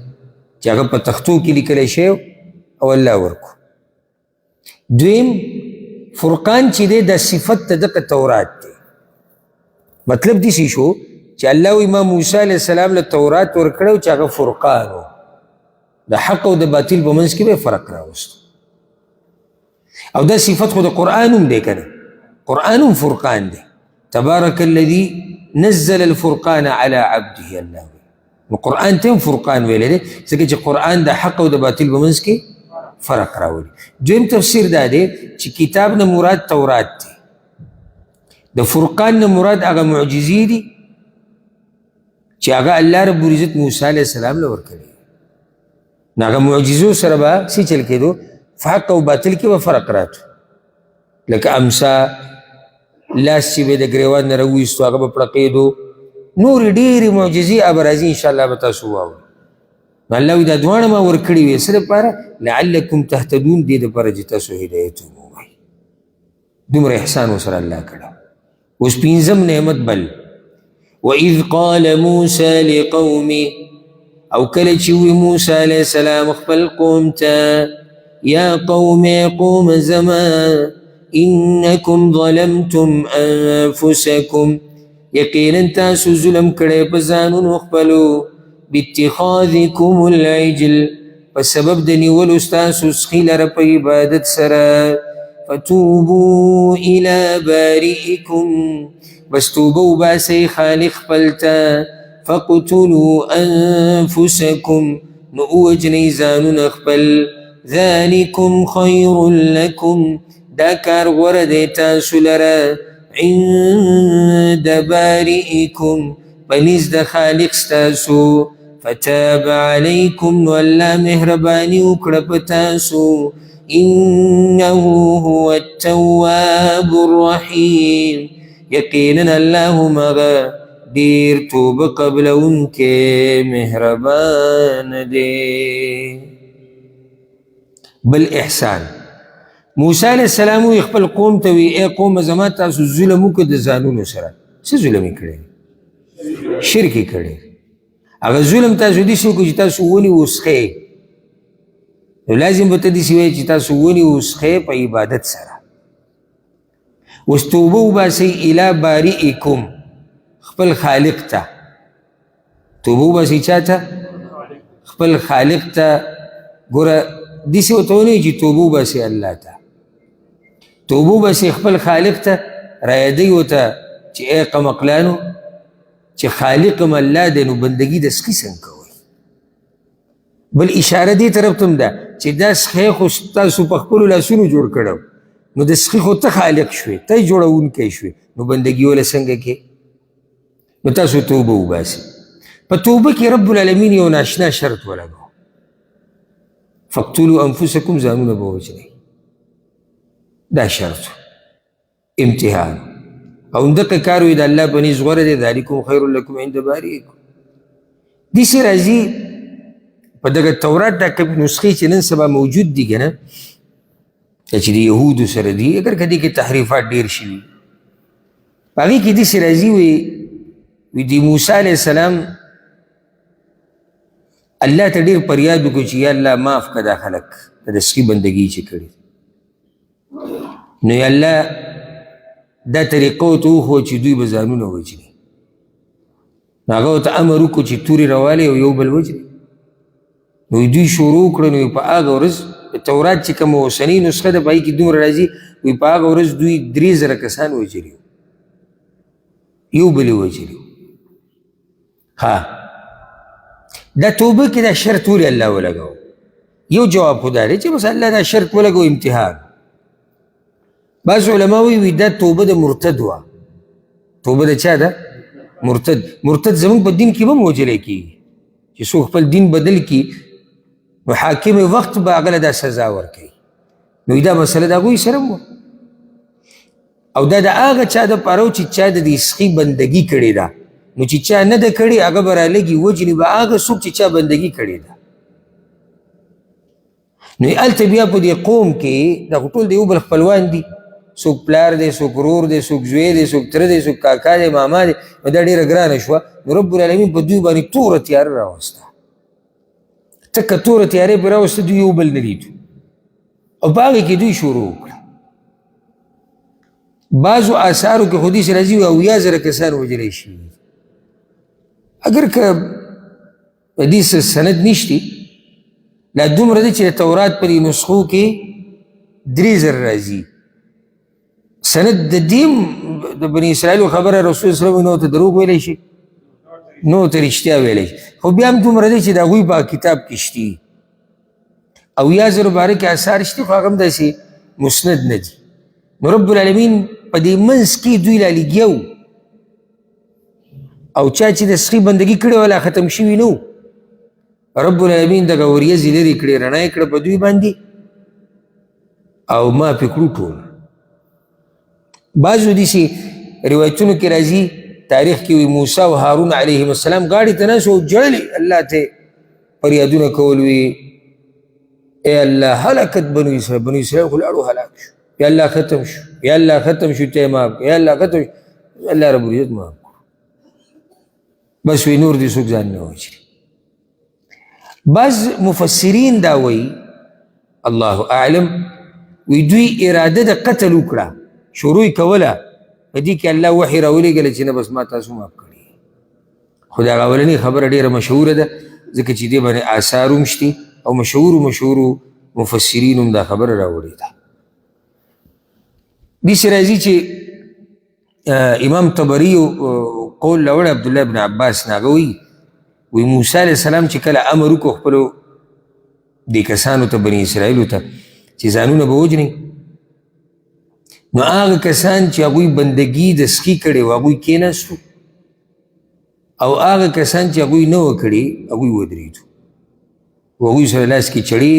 چې هغه په تختو کې لیکلی شوی او الله ورکو. دویم فرقان چې دی دا صفت ته دغه تورات دی. مطلب داسې شو چې الله وایي ما موسی علیه السلام له تورات ورکړی چې هغه فرقان و، د حق او د باطل په منځ کې به فرق راوست. او دا صفت خو د قرآن هم دی که نه، قرآن هم فرقان دی. تبارک الذي نزل الفرقان على عبده، الله وایي نو قرآن ته هم فرقان ویلی دی، ځکه چې قرآن د حق او د باطل په منځ کې فرق راولي. دویم تفسیر دا دی چې کتاب نه مراد تورات دی، د فرقان نه مراد هغه معجزې دي چې هغه الله رب العزت موسی علیه السلام له ورکړي. نو هغه معجزو سره به څه چل کېدو، حق او باطل کې به فرق راتو. لکه امسا لاس چې به د ګریوان نه راوویستو هغه به پړقېدو، نورې ډېرې معجزې به راځي انشاءالله به تاسو واورئ. نو الله وایي دا دواړه ما ورکړي وې څه دپاره؟ لعلکم تهتدون، دې دپاره چې تاسو هدایت ومومئ. دومره احسان ورسره الله کړی. اوس پنځم نعمت بل، وإذ قال موسى لقومه، او کله چې وي موسی علیه السلام خپل قوم ته، یا قوم قوم زما انکم ظلمتم انفسکم، یقینا تاسو ظلم کړی په ځانونو خپلو، باتخاذکم العجل، په سبب د نیولو ستاسو سخي لره په عبادت سره، فتوبوا إلى بارئکم، بس توبه وباسئ خالق خپل ته، فقتلوا انفسکم، نو ووژنئ ځانونه خپل، ذلکم خیر لکم، دا کار غوره دی تاسو لره، عند بارئکم، په نزد خالق ستاسو، فتاب علیکم، نو الله مهرباني وکړه په تاسو، انه هو التواب الرحیم، یقینا الله هم هغه ډېر توبه قبلونکی مهربان دی. بل احسان، موسی علیه السلام وی خپل قوم ته وی ای قوم زما تاسو ظلم وکړ د ځانونو سره. څه ظلم یې کړی؟ شرک یې کړی. هغه ظلم تاسو داسې وکړو چې تاسو ونیو سخی، نو لازم به ته داسې وایې چې تاسو ونیو سخی په عبادت سره. اوس توبه وباسئ الی بارئکم، خپل خالق ته توبه وباسئ. چا ته؟ خپل خالق ته. ګوره داسې ورته ونه وایي چې توبه وباسئ الله ته، توبه وباسئ خپل خالق ته. رایادوي ورته چې ای قمقلانو چې خالق هم الله دی، نو بندګي د سخي څنګه کوئ؟ بل اشاره دې طرف ته هم ده چې دا سخی خو ستاسو په خپلو لاسونو جوړ کړی، نو د سخي خو ته خالق شوې، ته یې جوړوونکی شوې، نو بندګي وله څنګه کې؟ نو تاسو توبه وباسئ. په توبه کې رب العالمین یو ناشنا شرط ولګو، فاقتلوا انفسکم، ځانونه به وژنئ. دا شرط امتحان او همدغه کار وي د الله په نیز غوره دی، ذلکم خیر لکم عند باریکم. داسې راځي په دغه تورات دا کوم نسخې چې نن سبا موجود دي که نه، چې د یهودو سره دي، اګر که دې کې تحریفات ډېر شوي، په هغې کې داسې راځي وي د موسی علیه السلام الله ته ډېر فریاد وکړو چې یا الله معاف کړه دا خلک د سخي بندګي چې کړي. نو یا الله دا طریقه ورته وښوه چې دوی به ځانونه وژني. نو هغه ورته امر وکړو چې تورې راوالي او یو بل وژني. نو دوی شروع کړه. نو په هغه ورځ تورات چې کومه اوسنۍ نسخه ده په هغې کې دومره راځي، وایي په هغه ورځ دوی 3000 کسان وژلي، یو بل یې وژلي. ها دا توبه کې دا شرط ولې الله ولګاو؟ یو جواب خو دا دی چې بس الله دا شرط ولګاو امتحان. بعض علما وایي دا توبه د مرتد وه. توبه د چا ده؟ مرتد. مرتد زموږ په دین کې به هم وژلی کېږي، چې څوک خپل دین بدل کړي نو حاکم وخت به هغه له دا سزا ورکوي. نو دا مسله د هغوی سره هم وه، او دا د هغه چا دپاره و چې چا د دې سخي بندګي کړې ده. نو چې چا نه ده کړې هغه به رالږي وژني به هغه څوک چې چا بندګي کړې ده. نو هلته بیا په دې قوم کې دا خو ټول د یو بل خپلوان دي، څوک پلار دی، څوک ورور دی، څوک زوی دی، څوک تره دی، څوک کاکا دی، ماما دی. نو دا ډېره ګرانه شوه. نو رب العالمین په دوی باندې توره تیاره راوسته، تکه توره تیارې پرې راوسته، دوی یو بل نه لیدو او په هغې کې دوی شروع وکړه. بعضو آثارو کې خو داسې راځي 70,000 کسان وژلی شوي. اګر که په دې څه سند نشتي، لا دومره دی چې د تورات په دې نسخو کې 3000 راځي. سند د دې د بني اسرائیلو خبره رسول صلی الله علیه وسلم نو ته دروغ ویلی شي، نو ته رښتیا ویلی شي، خو بیا هم دومره دی چې د هغوی په کتاب کې شتي. 70,000 باره کې آثار شتي، خو هغه هم داسې مسند نه دي. نو رب العالمین په دې منځ کې دوی لا لګیا وو، او چا چې د سخي بندګي کړې وه لا ختم شوي نه وو. رب العالمین دغه وریځې لرې کړې، رڼا یې کړه په دوی باندې او ما پې کړو ټول. بعضو داسې روایتونو کې راځي تاریخ کې وي موسی او هارون علیهم السلام غاړې ته ناست وو، ژړلې الله ته فریادونه کول، وي ای الله هلکت بنو اسرائیل، بنو اسرائیل خو لاړو هلاک شو، یا الله ختم شو، یا الله ختم شو، ته معاف کړه، یا الله ختم شو، الله رب العزت معاف کړو. بس وی نور دې څوک ځان نه وژني. بعض مفسرین دا وایي الله اعلم، وی دوی اراده د قتل وکړه، شروع یې کوله، په دې کې الله وحي راولېږله چې نه بس ما تاسو معاف کړي. خو د هغه اولنۍ خبره ډېره مشهوره ده، ځکه چې دې باندې آثار هم شتي او مشهورو مشهورو مفسرین هم دا خبره راوړې ده. داسې راځي چې امام طبري قول راوړی عبدالله بن عباس نه، هغه وایي وی موسی علیه السلام چې کله امر وکړو خپلو دې کسانو ته بني اسرائیلو ته چې ځانونه به وژني، نو هغه کسان چې هغوی بندګي د سخي کړې وه هغوی کېناستو، او هغه کسان چې هغوی نه وه کړې هغوی ودرېدو، هغوی سره لاس کې چړې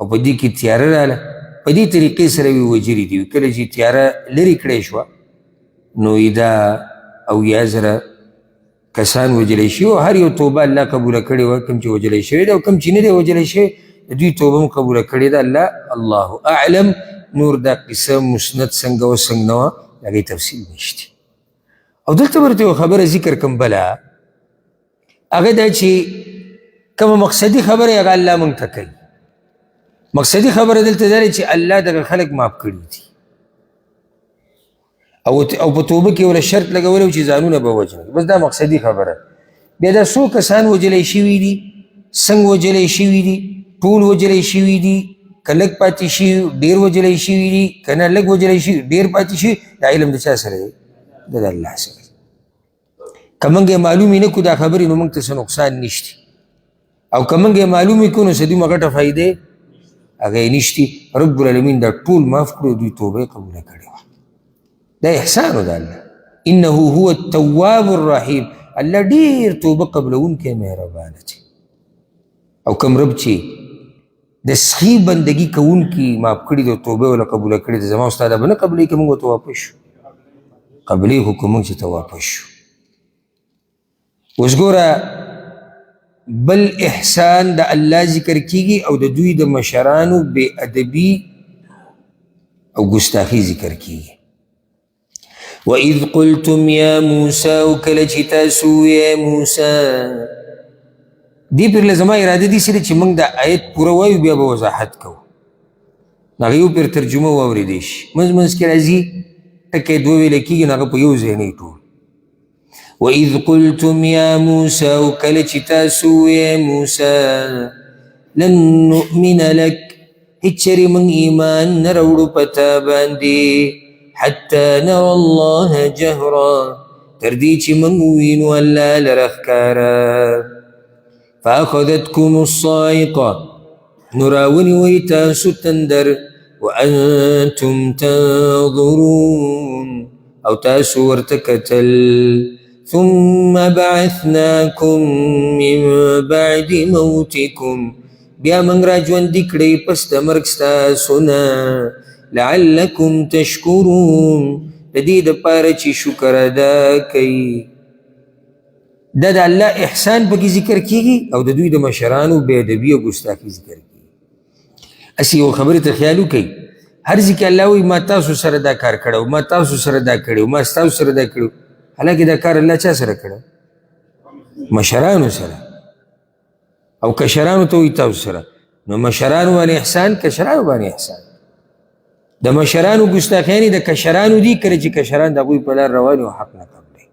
او په دې کې تیاره راله. په دې طریقې سره وی وژلي دي. کله چې تیاره لرې کړی شوه نو یې دا 70,000 کسان وژلی شوي، او هر یو توبه الله قبوله کړې وه، کوم چې وژلی شوی دی او کوم چې نه دی وژلی شوی د دوی توبه هم قبوله کړې ده الله. الله اعلم. نور دا قصه مسند څنګه وه څنګه نه وه د هغې تفصیل نشته. او دلته ورته یوه خبره ذکر کوم بله، هغه دا چې کومه مقصدي خبره هغه الله موږ ته کوي. مقصدي خبره دلته دا ده چې الله دغه خلک معاف کړي دي، او په توبه کې وله شرط لګولی و چې ځانونه به وژني. بس دا مقصدي خبره. بیا دا څو کسان وژلی شوي دي، څنګه وژلی شوي دي، ټول وژلی شوي دي، که لږ پاتې شوي ډېر وژلی شوي دي، که نه لږ وژلی شوي ډېر پاتې شوي، دا علم د چا سره دی؟ دا د الله سره دی. که موږ یې معلومې نه کړو دا خبرې نو موږ ته څه نقصان نشته، او که موږ یې معلومې کړو نو څه دومره غټه فایده هغه یې نشتي. رب العالمین دا ټول معاف کړو، دوی توبه یې قبوله کړې وه. دا احسان و د الله. انه هو التواب الرحیم، الله ډېر توبه قبلوونکی مهربانه دی. او کوم رب چې د سخي بندګي کوونکي معاف کړي دی او توبه یې ورله قبوله کړې ده، زما استاد به نه قبلوي که موږ ورته واپس شو؟ قبلوي خو که موږ چې ته واپس شو. اوس ګوره بل احسان د الله ذکر کیږي او د دوی د مشرانو بې ادبي او ګستاخي ذکر کیږي. وَإِذْ قُلْتُمْ يَا مُوسَى، او کله چې تاسو وویل موسی، دې پر له زما اراده داسې ده چې موږ دا آیت پوره وایو بیا به وضاحت کوو، هغه یو پر ترجمه واورېدی شي، منځ منځ کې راځي ټکی دوه ویلی کېږي، نو هغه په یو ځای نه ټول. وَإِذْ قُلْتُمْ يَا مُوسَى، او کله چې تاسو وویل موسی لن نؤمن لك، هېڅ چېرې موږ ایمان نه راوړو په تا باندې، حتی نرى الله جهرا، تر دې چې موږ ووینو الله لره ښکاره. فأخذتكم الصاعقة، نو راونیوئ تاسو تندر، وأنتم تنظرون، او تاسو ورته کتل. ثم بعثناكم من بعد موتكم، بیا موږ را ژوندي کړئ پس د مرګ ستاسو نه، لعلکم تشکرون، د دې دپاره چې شکر ادا کړئ. دا د الله احسان پکې ذکر کیږي او د دوی د مشرانو بې ادبي او ګستاخي ذکر کیږي. هسې یو خبرې ته خیال وکړئ، هر ځای کې الله وایي ما تاسو سره دا کار کړی، ما تاسو سره دا کړی، ما ستاسو سره دا کړی، حالانکه دا کار الله چا سره کړی؟ مشرانو سره. او کشرانو ته وایي تاسو سره، نو مشرانو باندې احسان، کشرانو باندې احسان. د مشرانو ګستاخیانې د کشرانو دي، کله چې کشران د هغوی په لار روان او حق نه قبلوي.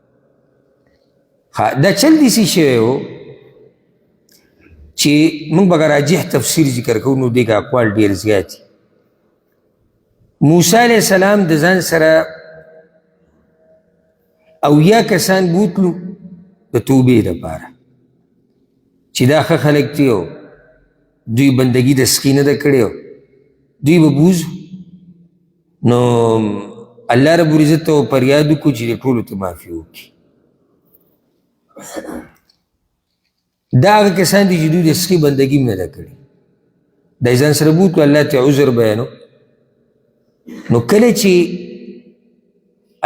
دا چل داسې شوی و چې موږ به راجح تفسیر ذکر کوو، نو دې کې اقوال ډېر زیات دي. موسی علیه السلام د ځان سره او یا کسان بوتلو د توبې دپاره چې دا ښه خلک دي او دوی بندګي د سخي نه ده کړې، دوی به بوځو. نو الله رب العزت ته فریاد وکړو چې د ټولو ته معافي وکړي. دا هغه کسان دي چې دوی د سخي بندګي هم نه ده کړې، د ځان سره بوتلو، الله ته عذر بیانو. نو کله چې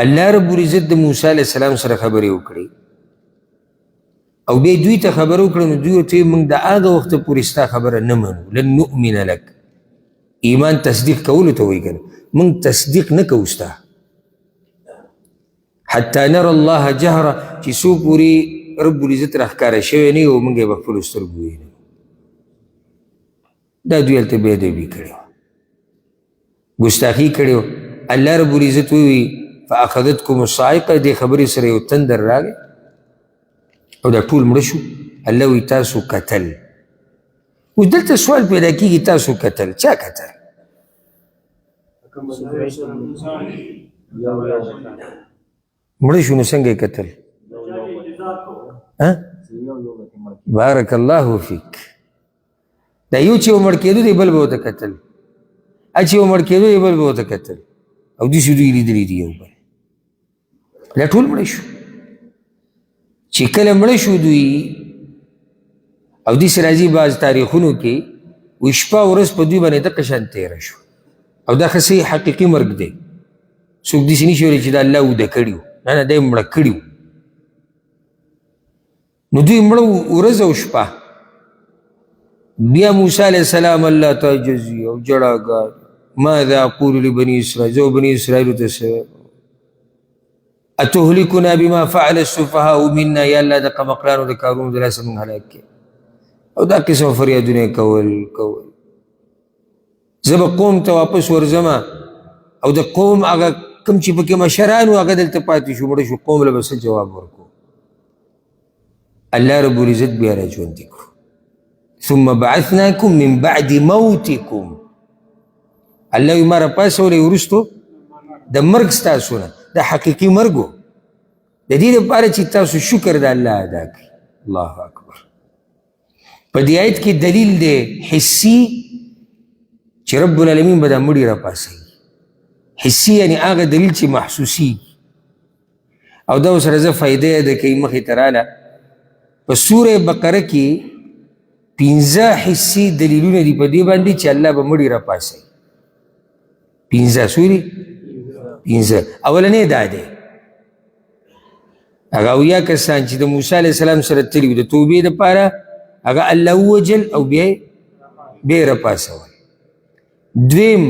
الله رب العزت د موسی علیه السلام سره خبرې وکړې او بیا دوی ته خبره وکړه، نو دوی ورته وویل موږ د هغه وخته پورې ستا خبره نه منو، لن نؤمن لک. ایمان تصدیق کولو ته وایي که نه، موږ تصدیق نه کوو ستا، حتی نرى الله جهرا، چې څو پورې رب العزت راښکاره شوی نه وي او موږ یې په خپلو سترګو ووینو. دا دوی هلته بې ادبي کړې وه، ګستاخي کړې وه. الله رب العزت ووایي فأخذتكم الصاعقة، دې خبرې سره یو تندر راغی او دا ټول مړه شو. الله وایي تاسو کتل. اوس دلته سوال پیدا کېږي، تاسو کتل، چا کتل؟ مړه شو نو څنګه یې کتل؟ بارک الله فیک. دا یو چې مړ کېدو دی بل به ورته کتل، چې مړ کېدو دی بل به ورته کتل، او داسې دوی لیدلي دي یو بل. دا ټول مړه شو. چې کله مړه شو دوی، او داسې راځي بعض تاریخونو کې وایي شپه ورځ په دوی باندې دقه شان تېره شو، او دا ښه صحیح حقیقي مرګ دی، څوک داسې نه شي ویلی چې دا الله وده کړي وو، نه نه، دا یې مړه کړي وو. نو دوی مړه ورځ او شپه. بیا موسی علیه السلام الله ته عاجزي او ژړاګانې، ماذا اقول لبني اسرائیل، زه بني اسرائیلو ته څه وایم؟ اتهلکنا بما فعل السفهاء منا، یا الله د قمقلانو د کارونو د لاسه موږ هلاک کړې. او دا قسم فریادونه یې کول کول. زه به قوم ته واپس ورځم او د قوم هغه کوم چې پکې مشران وو هغه دلته پاتې شو، مړه شو، قوم له به څه جواب ورکړو؟ الله رب العزت بیا را ژوندي کړو. ثم بعثناکم من بعد موتکم، الله وایي ما راپاڅولی وروستو د مرګ ستاسو نه، دا حقیقي مرګ و، د دې لپاره چې تاسو شکر د الله ادا کړئ. الله اکبر. په دې آیت کې دلیل دی حسي چې رب العالمین به دا مړي راپاڅوي. حسي یعنې هغه دلیل چې محسوسي. او دا سره زه فایده یاده کوي مخې ته راله. په سوره بقره کې پنځه حسي دلیلونه دي په دې باندې چې الله به مړي راپاڅوي. پنځه سوري پنځه. اولنی دا دی، هغه اویا کسان چې د موسی علیه السلام سره تللي وو د توبې دپاره، هغه الله ووژل او بیا یې راپاڅول. دویم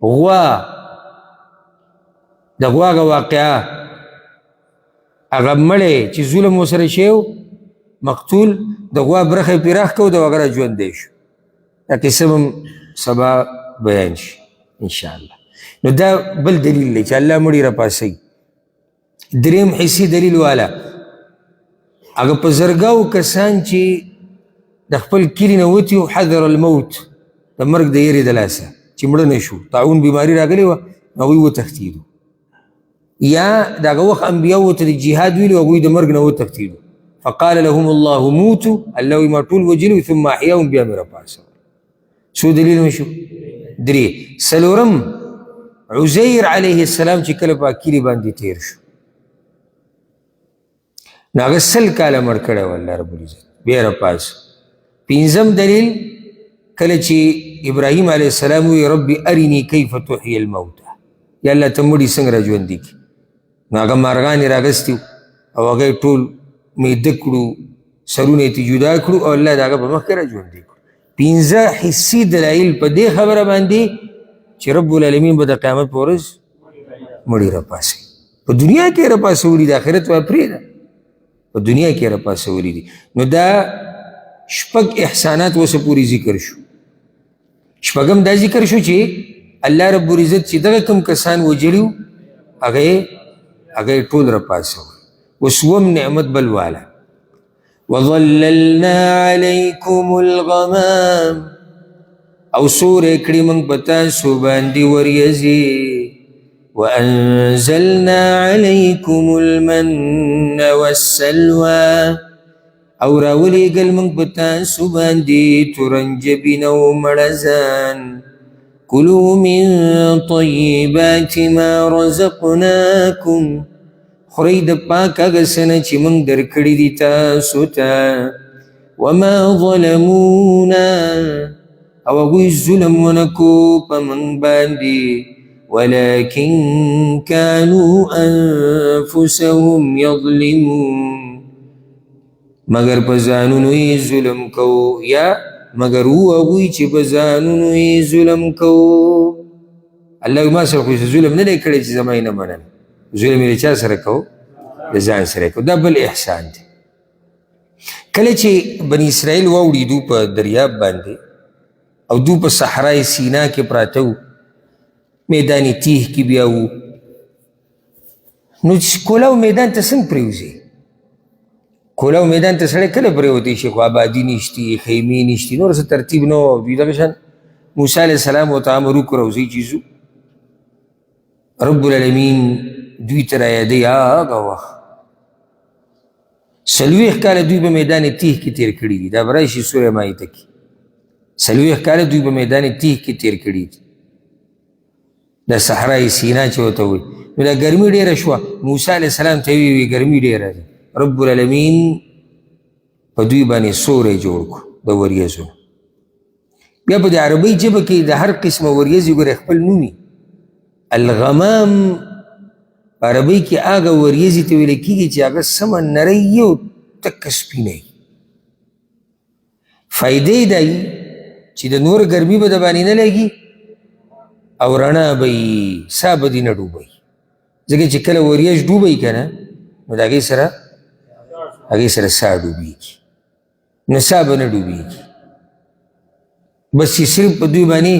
غوا، د غوا هغه واقعه، هغه مړی چې ظلم ورسره شوی و مقتول، د غوا برخه یې پرې راښکه او د هغه را ژوندی شو. دا قصه به هم سبا بیان شي انشاءالله. نو دا بل دلیل دی چې الله مړي راپاڅوي. دریم حسي دلیل والا، هغه په زرګاو کسان چې د خپل کلي نه وتي وو، حذر الموت، د مرګ د یرې د لاسه چې مړه نه شو، طاعون بیماري راغلې وه، هغوی وتښتېدو. یا د هغه وخت انبیاوو ته د جهاد ویلو، هغوی د مرګ نه وتښتېدو. فقال لهم الله موتوا، الله وایي ما ټول وژلي، ثم احیاهم، بیا مې راپاڅول. څو دلیلونه شو؟ درې. څلورم، عزیر علیه السلام چې کله په کلي باندې تیر شو، نو هغه 100 کاله مړ کړی و الله رب العزت، بیا راپاڅو. پنځم دلیل، کله چې ابراهیم علیه السلام ووایي ربي ارني کیف تحیي الموتی، یا الله ته مړي څنګه راژوندي کړي، نو هغه مارغان یې راغستي او هغه یې ټول میده کړو، سرونه یې ترې جدا کړو او الله د هغه په مخ کې راژوندي کړو. پنځه حسي دلایل په دې خبره باندې چې رب العالمین به د قیامت په ورځ مړي راپاڅوي. په دنیا کې یې راپاڅولي دي، آخرت وایي پرېږده، په دنیا کې یې راپاڅولي دي. نو دا شپږ احسانات اوسه پورې ذکر شو. شپږم دا ذکر شو چې الله رب العزت چې دغه کوم کسان وژلي وو، هغه یې ټول راپاڅول. اوس اووم نعمت بل واله، وظللنا علیکم الغمام، او سوری کړي موږ په تاسو باندې وریځې، وأنزلنا علیکم المن والسلوى، او راولېږل موږ په تاسو باندې تورنجبین او مړزان. کلوا من طیبات ما رزقناکم، خورئ د پاک هغه څه نه چې موږ درکړي دي تاسو ته. وما ظلمونا، او هغوی ظلم ونه کړو په موږ باندې، ولكن كانوا أنفسهم يظلمون، مګر په ځانونو یې ظلم کوو، یا مګر وو هغوی چې په ځانونو یې ظلم کوو. الله ما سره خو ظلم نه دی کړی چې زما یې نه منل، ظلم یې له چا سره کوو؟ له ځان سره کوو. دا بل احسان دی. کله چې بني اسرائیل واوړېدو په دریاب باندې او دو په صحرای سینا کې پراته وو، میدان تیه کې بیا وو، نو چې کولاو میدان ته څنګه پرېوځي؟ کولاو میدان ته سړی کله پرېوتی شي؟ خو آبادي نشتي، خیمې نشتي، نور څه ترتیب نه و. دوی دغه شان موسی علیه السلام ورته امر وکړو راوځئ چې ځو. رب العالمین دوی ته رایادوي هغه وخت 40 کاله دوی په میدان تیه کې تېر کړي دي. دا به راشي سوره مائده کې. 40 کاله دوی په میدان تیه کې تېر کړي دي، د صحرای سینا چې ورته وایي. نو دا ګرمي ډېره شوه، موسی علیه السلام ته یې وویل ګرمي ډېره ده. رب العالمین په دوی باندې سوری جوړ کړو د وریځو. بیا په د عربۍ ژبه کې د هر قسمه وریځې ګورې خپل نوم وي. الغمام په عربۍ کې هغه وریځې ته ویل کېږي چې هغه سمه نرۍ او تکه سپینه وي. فایده یې دا وي چې د نور ګرمي به د باندې نه لګي او رڼا به یې، ساه به دې نه ډوبوي. ځکه چې کله وریځ ډوبوي که نه، نو د هغې سره ساه ډوبېږي، نو ساه به نه ډوبېږي. بس چې صرف په دوی باندې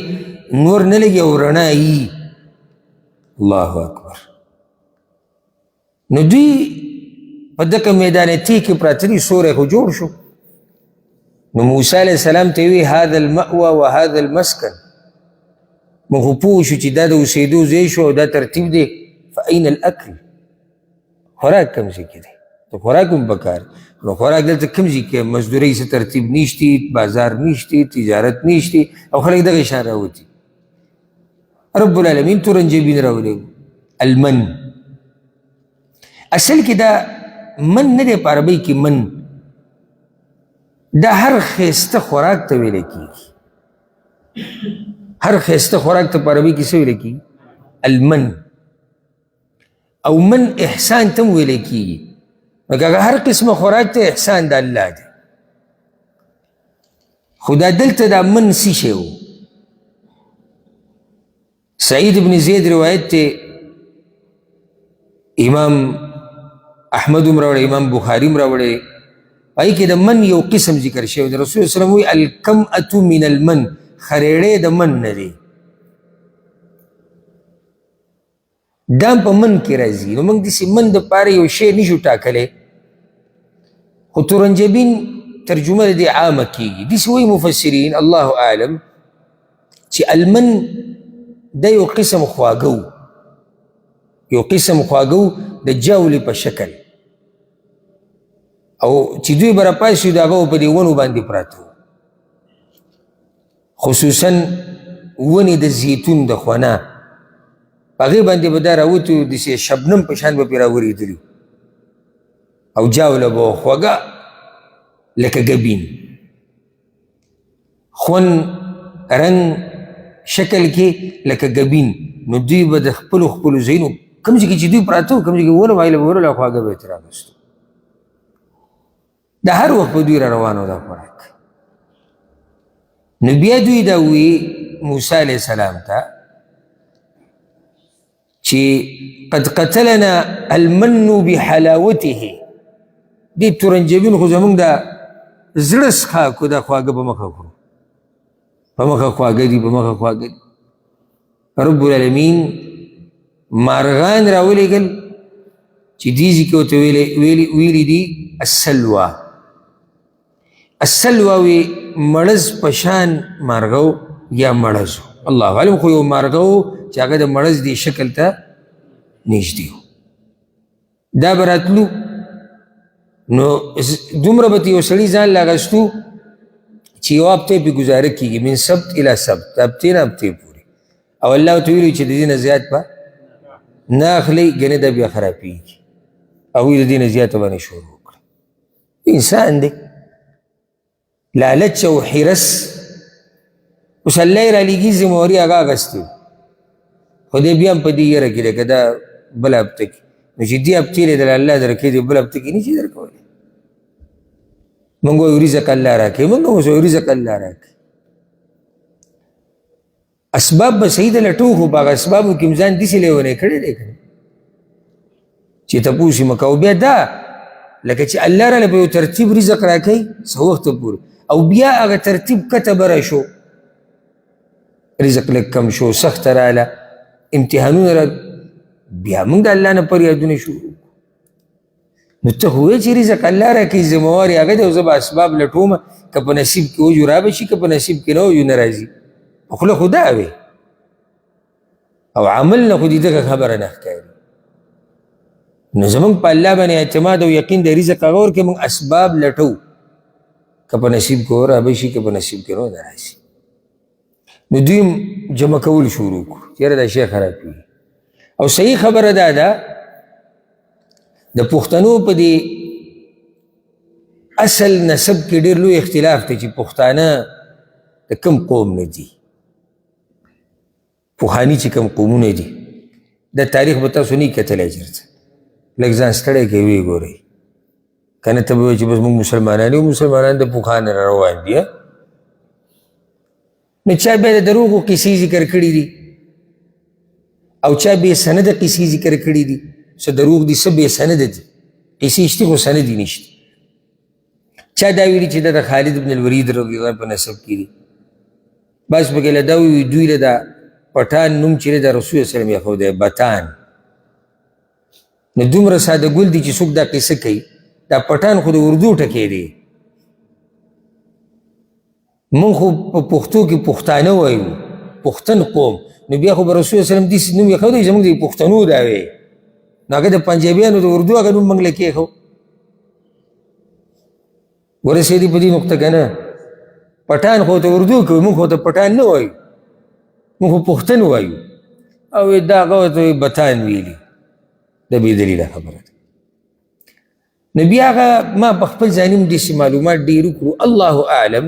نور نه لګي او رڼا یي. الله اکبر. نو دوی په دغه میدان تیه کې پراته دي، سوری خو جوړ شو. نو موسی علیه السلام ته وی هذا المأوى وهذا المسکن، موږ خو پوه شو چې دا د اوسېدو ځای شو او دا ترتیب دی. فأین الأکل، خوراک کوم ځای کې دی؟ د خوراک هم پکار. نو خوراک دلته کوم ځای کې؟ مزدورۍ څه ترتیب نشتي، بازار نشتي، تجارت نشتي، او خلک دغه شان راوتي. رب العالمین تورنجبین راولېږو. المن اصل کې دا من نه دی، په عربۍ کې من دا هر ښایسته خوراک ته ویل کېږي. هر ښایسته خوراک ته په عربۍ کې څه ویل کېږي؟ المن. او من احسان ته هم ویل کېږي. نو که هغه هر قسمه خوراک ته احسان د الله دی. خو دا دلته دا من څه شی و؟ سعید بن زید روایت ته امام احمد هم راوړی، امام بخاري هم راوړی. پای کې د من یو قسم ذکر شوی دی. رسول الله وایي الکمأة من المن، خریړی د من نه دی. دا په من کې راځي. نو موږ داسې من دپاره یو شی نشو ټاکلی، خو تورنجبین ترجمه د دې عامه کېږي. داسې وایي مفسرین، الله اعلم، چې المن دا یو قسم خواږه و، یو قسم خواږه و د جاولې په شکل، او چې دوی به راپاڅېدو د هغه په دې ونو باندې پراته وو، خصوصا ونې د زیتون د خونه، په هغې باندې به دا راوتي وو، داسې شبنم په شان به پرې راورېدلي، او جاوله به وه خوږه لکه ګبین، خون رنګ شکل کې لکه ګبین. نو دوی به د خپلو خپلو ځایونو کوم ځای کې چې دوی پراته وو، کوم ځای کې ونه وایله به ورله خواږه به یې ترې راغستو. د هر وخت په دوی را روان و دا خوراک. نو بیا دوی دا وویل موسی علیه السلام ته چې قد قتلنا المن بحلاوته، دې تورنجبین خو زمونږ د زړه څښاک دا خواږه په مخه کړو، په مخه خواږه دي، په مخه خواږه دي. رب العالمین مارغان راولېږل چې دې ځای کې ورته ویلي دي السلوا. السلوا وی مړز په شان مارغه و یا مړز و، الله اعلم، خو یو مارغه و چې هغه د مړز دې شکل ته نږدې و. دا به راتلو، نو دومره به یو سړي ځان له اخیستو چې یوه هفته یې پرې ګزاره کېږي، من سبت الی سبت، د هفتې نه هفتې پورې. او الله ورته ویلي چې د دې نه زیات به نه اخلئ، ګنې دا بیا خرابېږي. هغوی د دې نه زیاته باندې شروع کړه. انسان دی، لالچ او حرص، اوس الله یې رالیږي، ذمهواري هغه اخیستې، خو دی بیا هم په دې یره کې دی که دا بله هفته کې، نو چې دې هفتې له در الله درکړي دی، بله هفته کې نه شي درکولی. موږ وایو رزق الله راکوي، موږ اوس وایو رزق الله راکوي. اسباب به صحیح ده لټو، خو په هغه اسبابو کې هم ځان داسې لېونی کړی دی که نه چې تپوس یې مه کوه. بیا دا لکه چې الله راله په یو ترتیب رزق راکوي څه وخته پورې، او بیا هغه ترتیب کته بره شو، رزق لږ کم شو، سخته راله، امتحانونه را، بیا موږ د الله نه فریادونه شروع کړو. نو ته خو وایې چې رزق الله راکوي، ذمهواري هغه دی، او زه به اسباب لټوم، که په نصیب کې وجو را به شي، که په نصیب کې نه وجو نه راځي. په خوله خو دا وي او عمل نه خو دې دغه خبره نه ښکاري. نو زموږ په الله باندې اعتماد او یقین د رزق هغه ورکوي، موږ اسباب لټو، که په نصیب کې را به شي، که په نصیب کې نه راځي. نو دوی جمع کول شروع کړو چې یاره دا شی خرابېږي. او صحیح خبره دا ده د پښتنو په دې اصل نسب کې ډېر لوی اختلاف دی چې پښتانه د کوم قوم نه دي، پخواني چې کوم قومونه دي، دا تاریخ به تاسو نه کتلی، چېرته لږ ځان ستړی کوي ویې ګورئ، که نه ته به وایې چې بس موږ مسلمانان یو، مسلمانان د پخوا نه روان دي. نو چا بیا د دروغو قصې ذکر کړي دي او چا بې سنده قصې ذکر کړي دي. څه دروغ دي، څه بې سنده دي، قصې شته خو سند یې نشته. چا دا ویلي چې دا د خالد بن الولید رضی الله په نسب کې دي، بس پکې له دا ووایي دوی له دا پټان نوم چې دی د رسول الله وسلم یې ښودی بتان. نو دومره ساده ګل دي چې څوک دا قصه کوي، دا پټان خو د اردو ټکی دی، مونږ خو په پښتو کې پښتانه وایو، پښتن قوم، نو بیا خو به رسول الله وسلم داسې نوم یې ښودی چې زموږ د پښتنو دا وی، نو هغه د پنجابیانو د اردو هغه نوم موږ له کېښو. ورسېدي په دې نقطه که نه؟ پټان خو ته اردو کوي، موږ خو ته پټان نه وایو، موږ خو پښتن وایو، او دا هغه ورته بتان ویلي. دا بې دلیله خبره ده. نو بیا هغه ما په خپل ځان هم داسې معلومات ډېر وکړو، الله اعلم.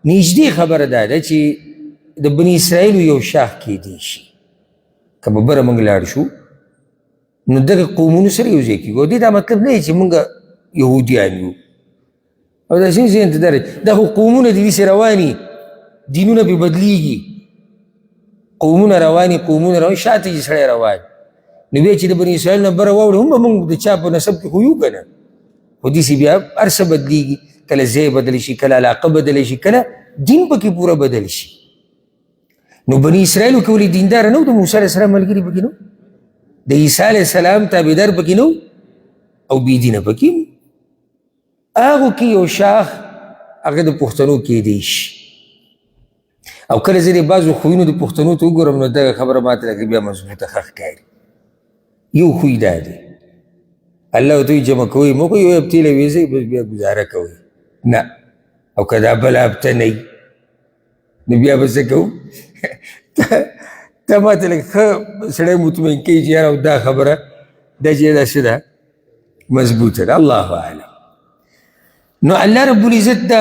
نږدې خبره دا ده چې د بني اسرائیلو یو شاخ کیدی شي، که به بره موږ لاړ شو نو دغه قومونو سره یو ځای کېږو. دې دا مطلب نه دی چې موږ یهودیان یو او داسې ذهن ته درې، دا خو قومونه دي داسې رواني، دینونه پرې بدلېږي، قومونه رواني، قومونه رواني، شاته چې سړی روان. نو بیا چې د بني اسرائیل نه بره واوړي هم به موږ د چا په نسب کې خو یو که نه، خو داسې بیا هر څه بدلېږي، کله ځای بدل شي، کله علاقه بدله شي، کله دین پکې پوره بدل شي. نو بني اسرائیلو کې ولې دیندار نه و؟ د موسی علیه السلام ملګري پکې نه، د عیسی علیه السلام تابعدار پکې نه او بېدینه پکې. هغو کې یو شاخ هغه د پښتنو کېدی شي. او کله زه د بعضو خویونو د پښتنو ته وګورم نو دغه خبره ماته لکه بیا مضبوطه ښه ښکاري. یو خوی دا دی، الله ورته وایي جمع کوئ مه، خو یو هفتې له ویځئ بس بیا ګزاره کوئ نه. او که دا بله هفته نه وي نو بیا به څه کوو؟ ته ماته لږ ښه سړی مطمئن کوي چې یاره دا خبره دا چې دا څه ده مضبوطه ده، الله اعلم. نو الله رب العزت دا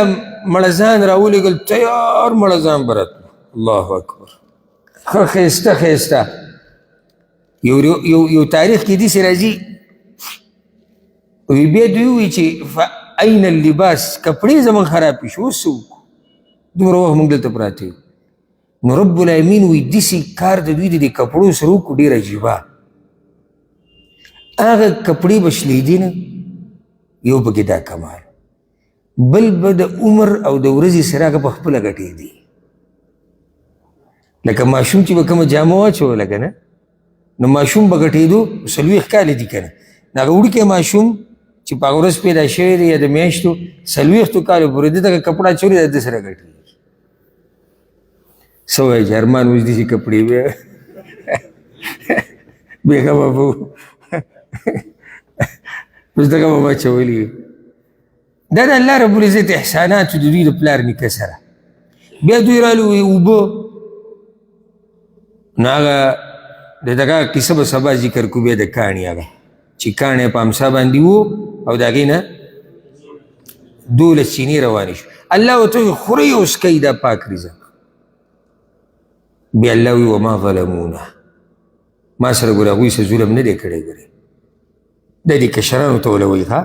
مړزان راولېږل، تیار مړزان به راتلو. الله اکبر، ښه ښایسته ښایسته. یو یو یو تاریخ کې داسې راځي، وی بیا دوی ووایي چې فاین اللباس، کپړې زموږ خرابې شو، اوس څه وکړو، دومره وخت موږ دلته پراته یو. نو رب العالمین وایي داسې کار د دوی د دې کپړو سره وکړو، ډېر عجیبه. هغه کپړې به شلېدې نه، یو پکې دا کمال، بل به د عمر او د ورځې سره هغه په خپله غټېدې. لکه ماشوم چې به کومه جامه واچوله که نه، نو ماشوم به غټېدو، 40 کاله دي که نه، نو هغه وړوکی ماشوم چې په هغه ورځ پیدا شوی دی یا د میاشتو 40 کالو پورې ده دغه کپړه اچولې ده، ده سره غټېږي. څه وایي چې ارمان اوس داسې کپړې وي، بېغمه به اوس دغه به اچولي وي. دا د الله رب العزت احسانات د دوی د پلار نیکه سره. بیا دوی رالو وي اوبه، نو هغه د دغه کیسه به سبا ذکر کړو. بیا د کاڼي هغه چې کاڼی په امسا باندې وو او د هغې نه 12 چینې روانې شو. الله ورته وایي خورئ او څکئ دا پاک رزق. بیا الله وایي وما ظلمونا، ما سره ګوره هغوی څه ظلم نه دی کړی، ګورې دا دې کشرانو ته وله وایي ښه،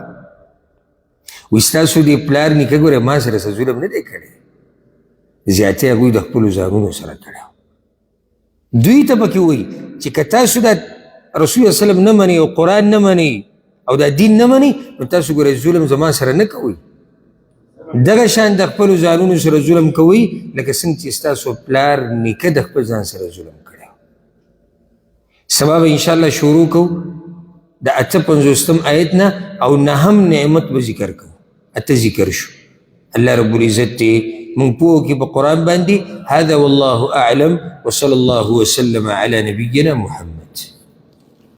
وایي ستاسو دې پلار نیکه ګوره ما سره څه ظلم نه دی کړی، زیاتی هغوی د خپلو ځانونو سره کړی. دوی ته پکې وایي چې که تاسو دا رسول الله وسلم نه منئ او قرآن نه منئ او دا دین نه منئ، نو تاسو ګورئ ظلم زما سره نه کوئ، دغه شان د خپلو ځانونو سره ظلم کوئ لکه څنګه چې ستاسو پلار نیکه د خپل ځان سره ظلم کړی. سبا به انشاءالله شروع کوو د 58 آیت نه او نهم نعمت به ذکر کوو. 8 ذکر شو. الله رب العزت دې موږ پوه کړي په قرآن باندې. هذا والله أعلم وصلى الله وسلم على نبينا محمد.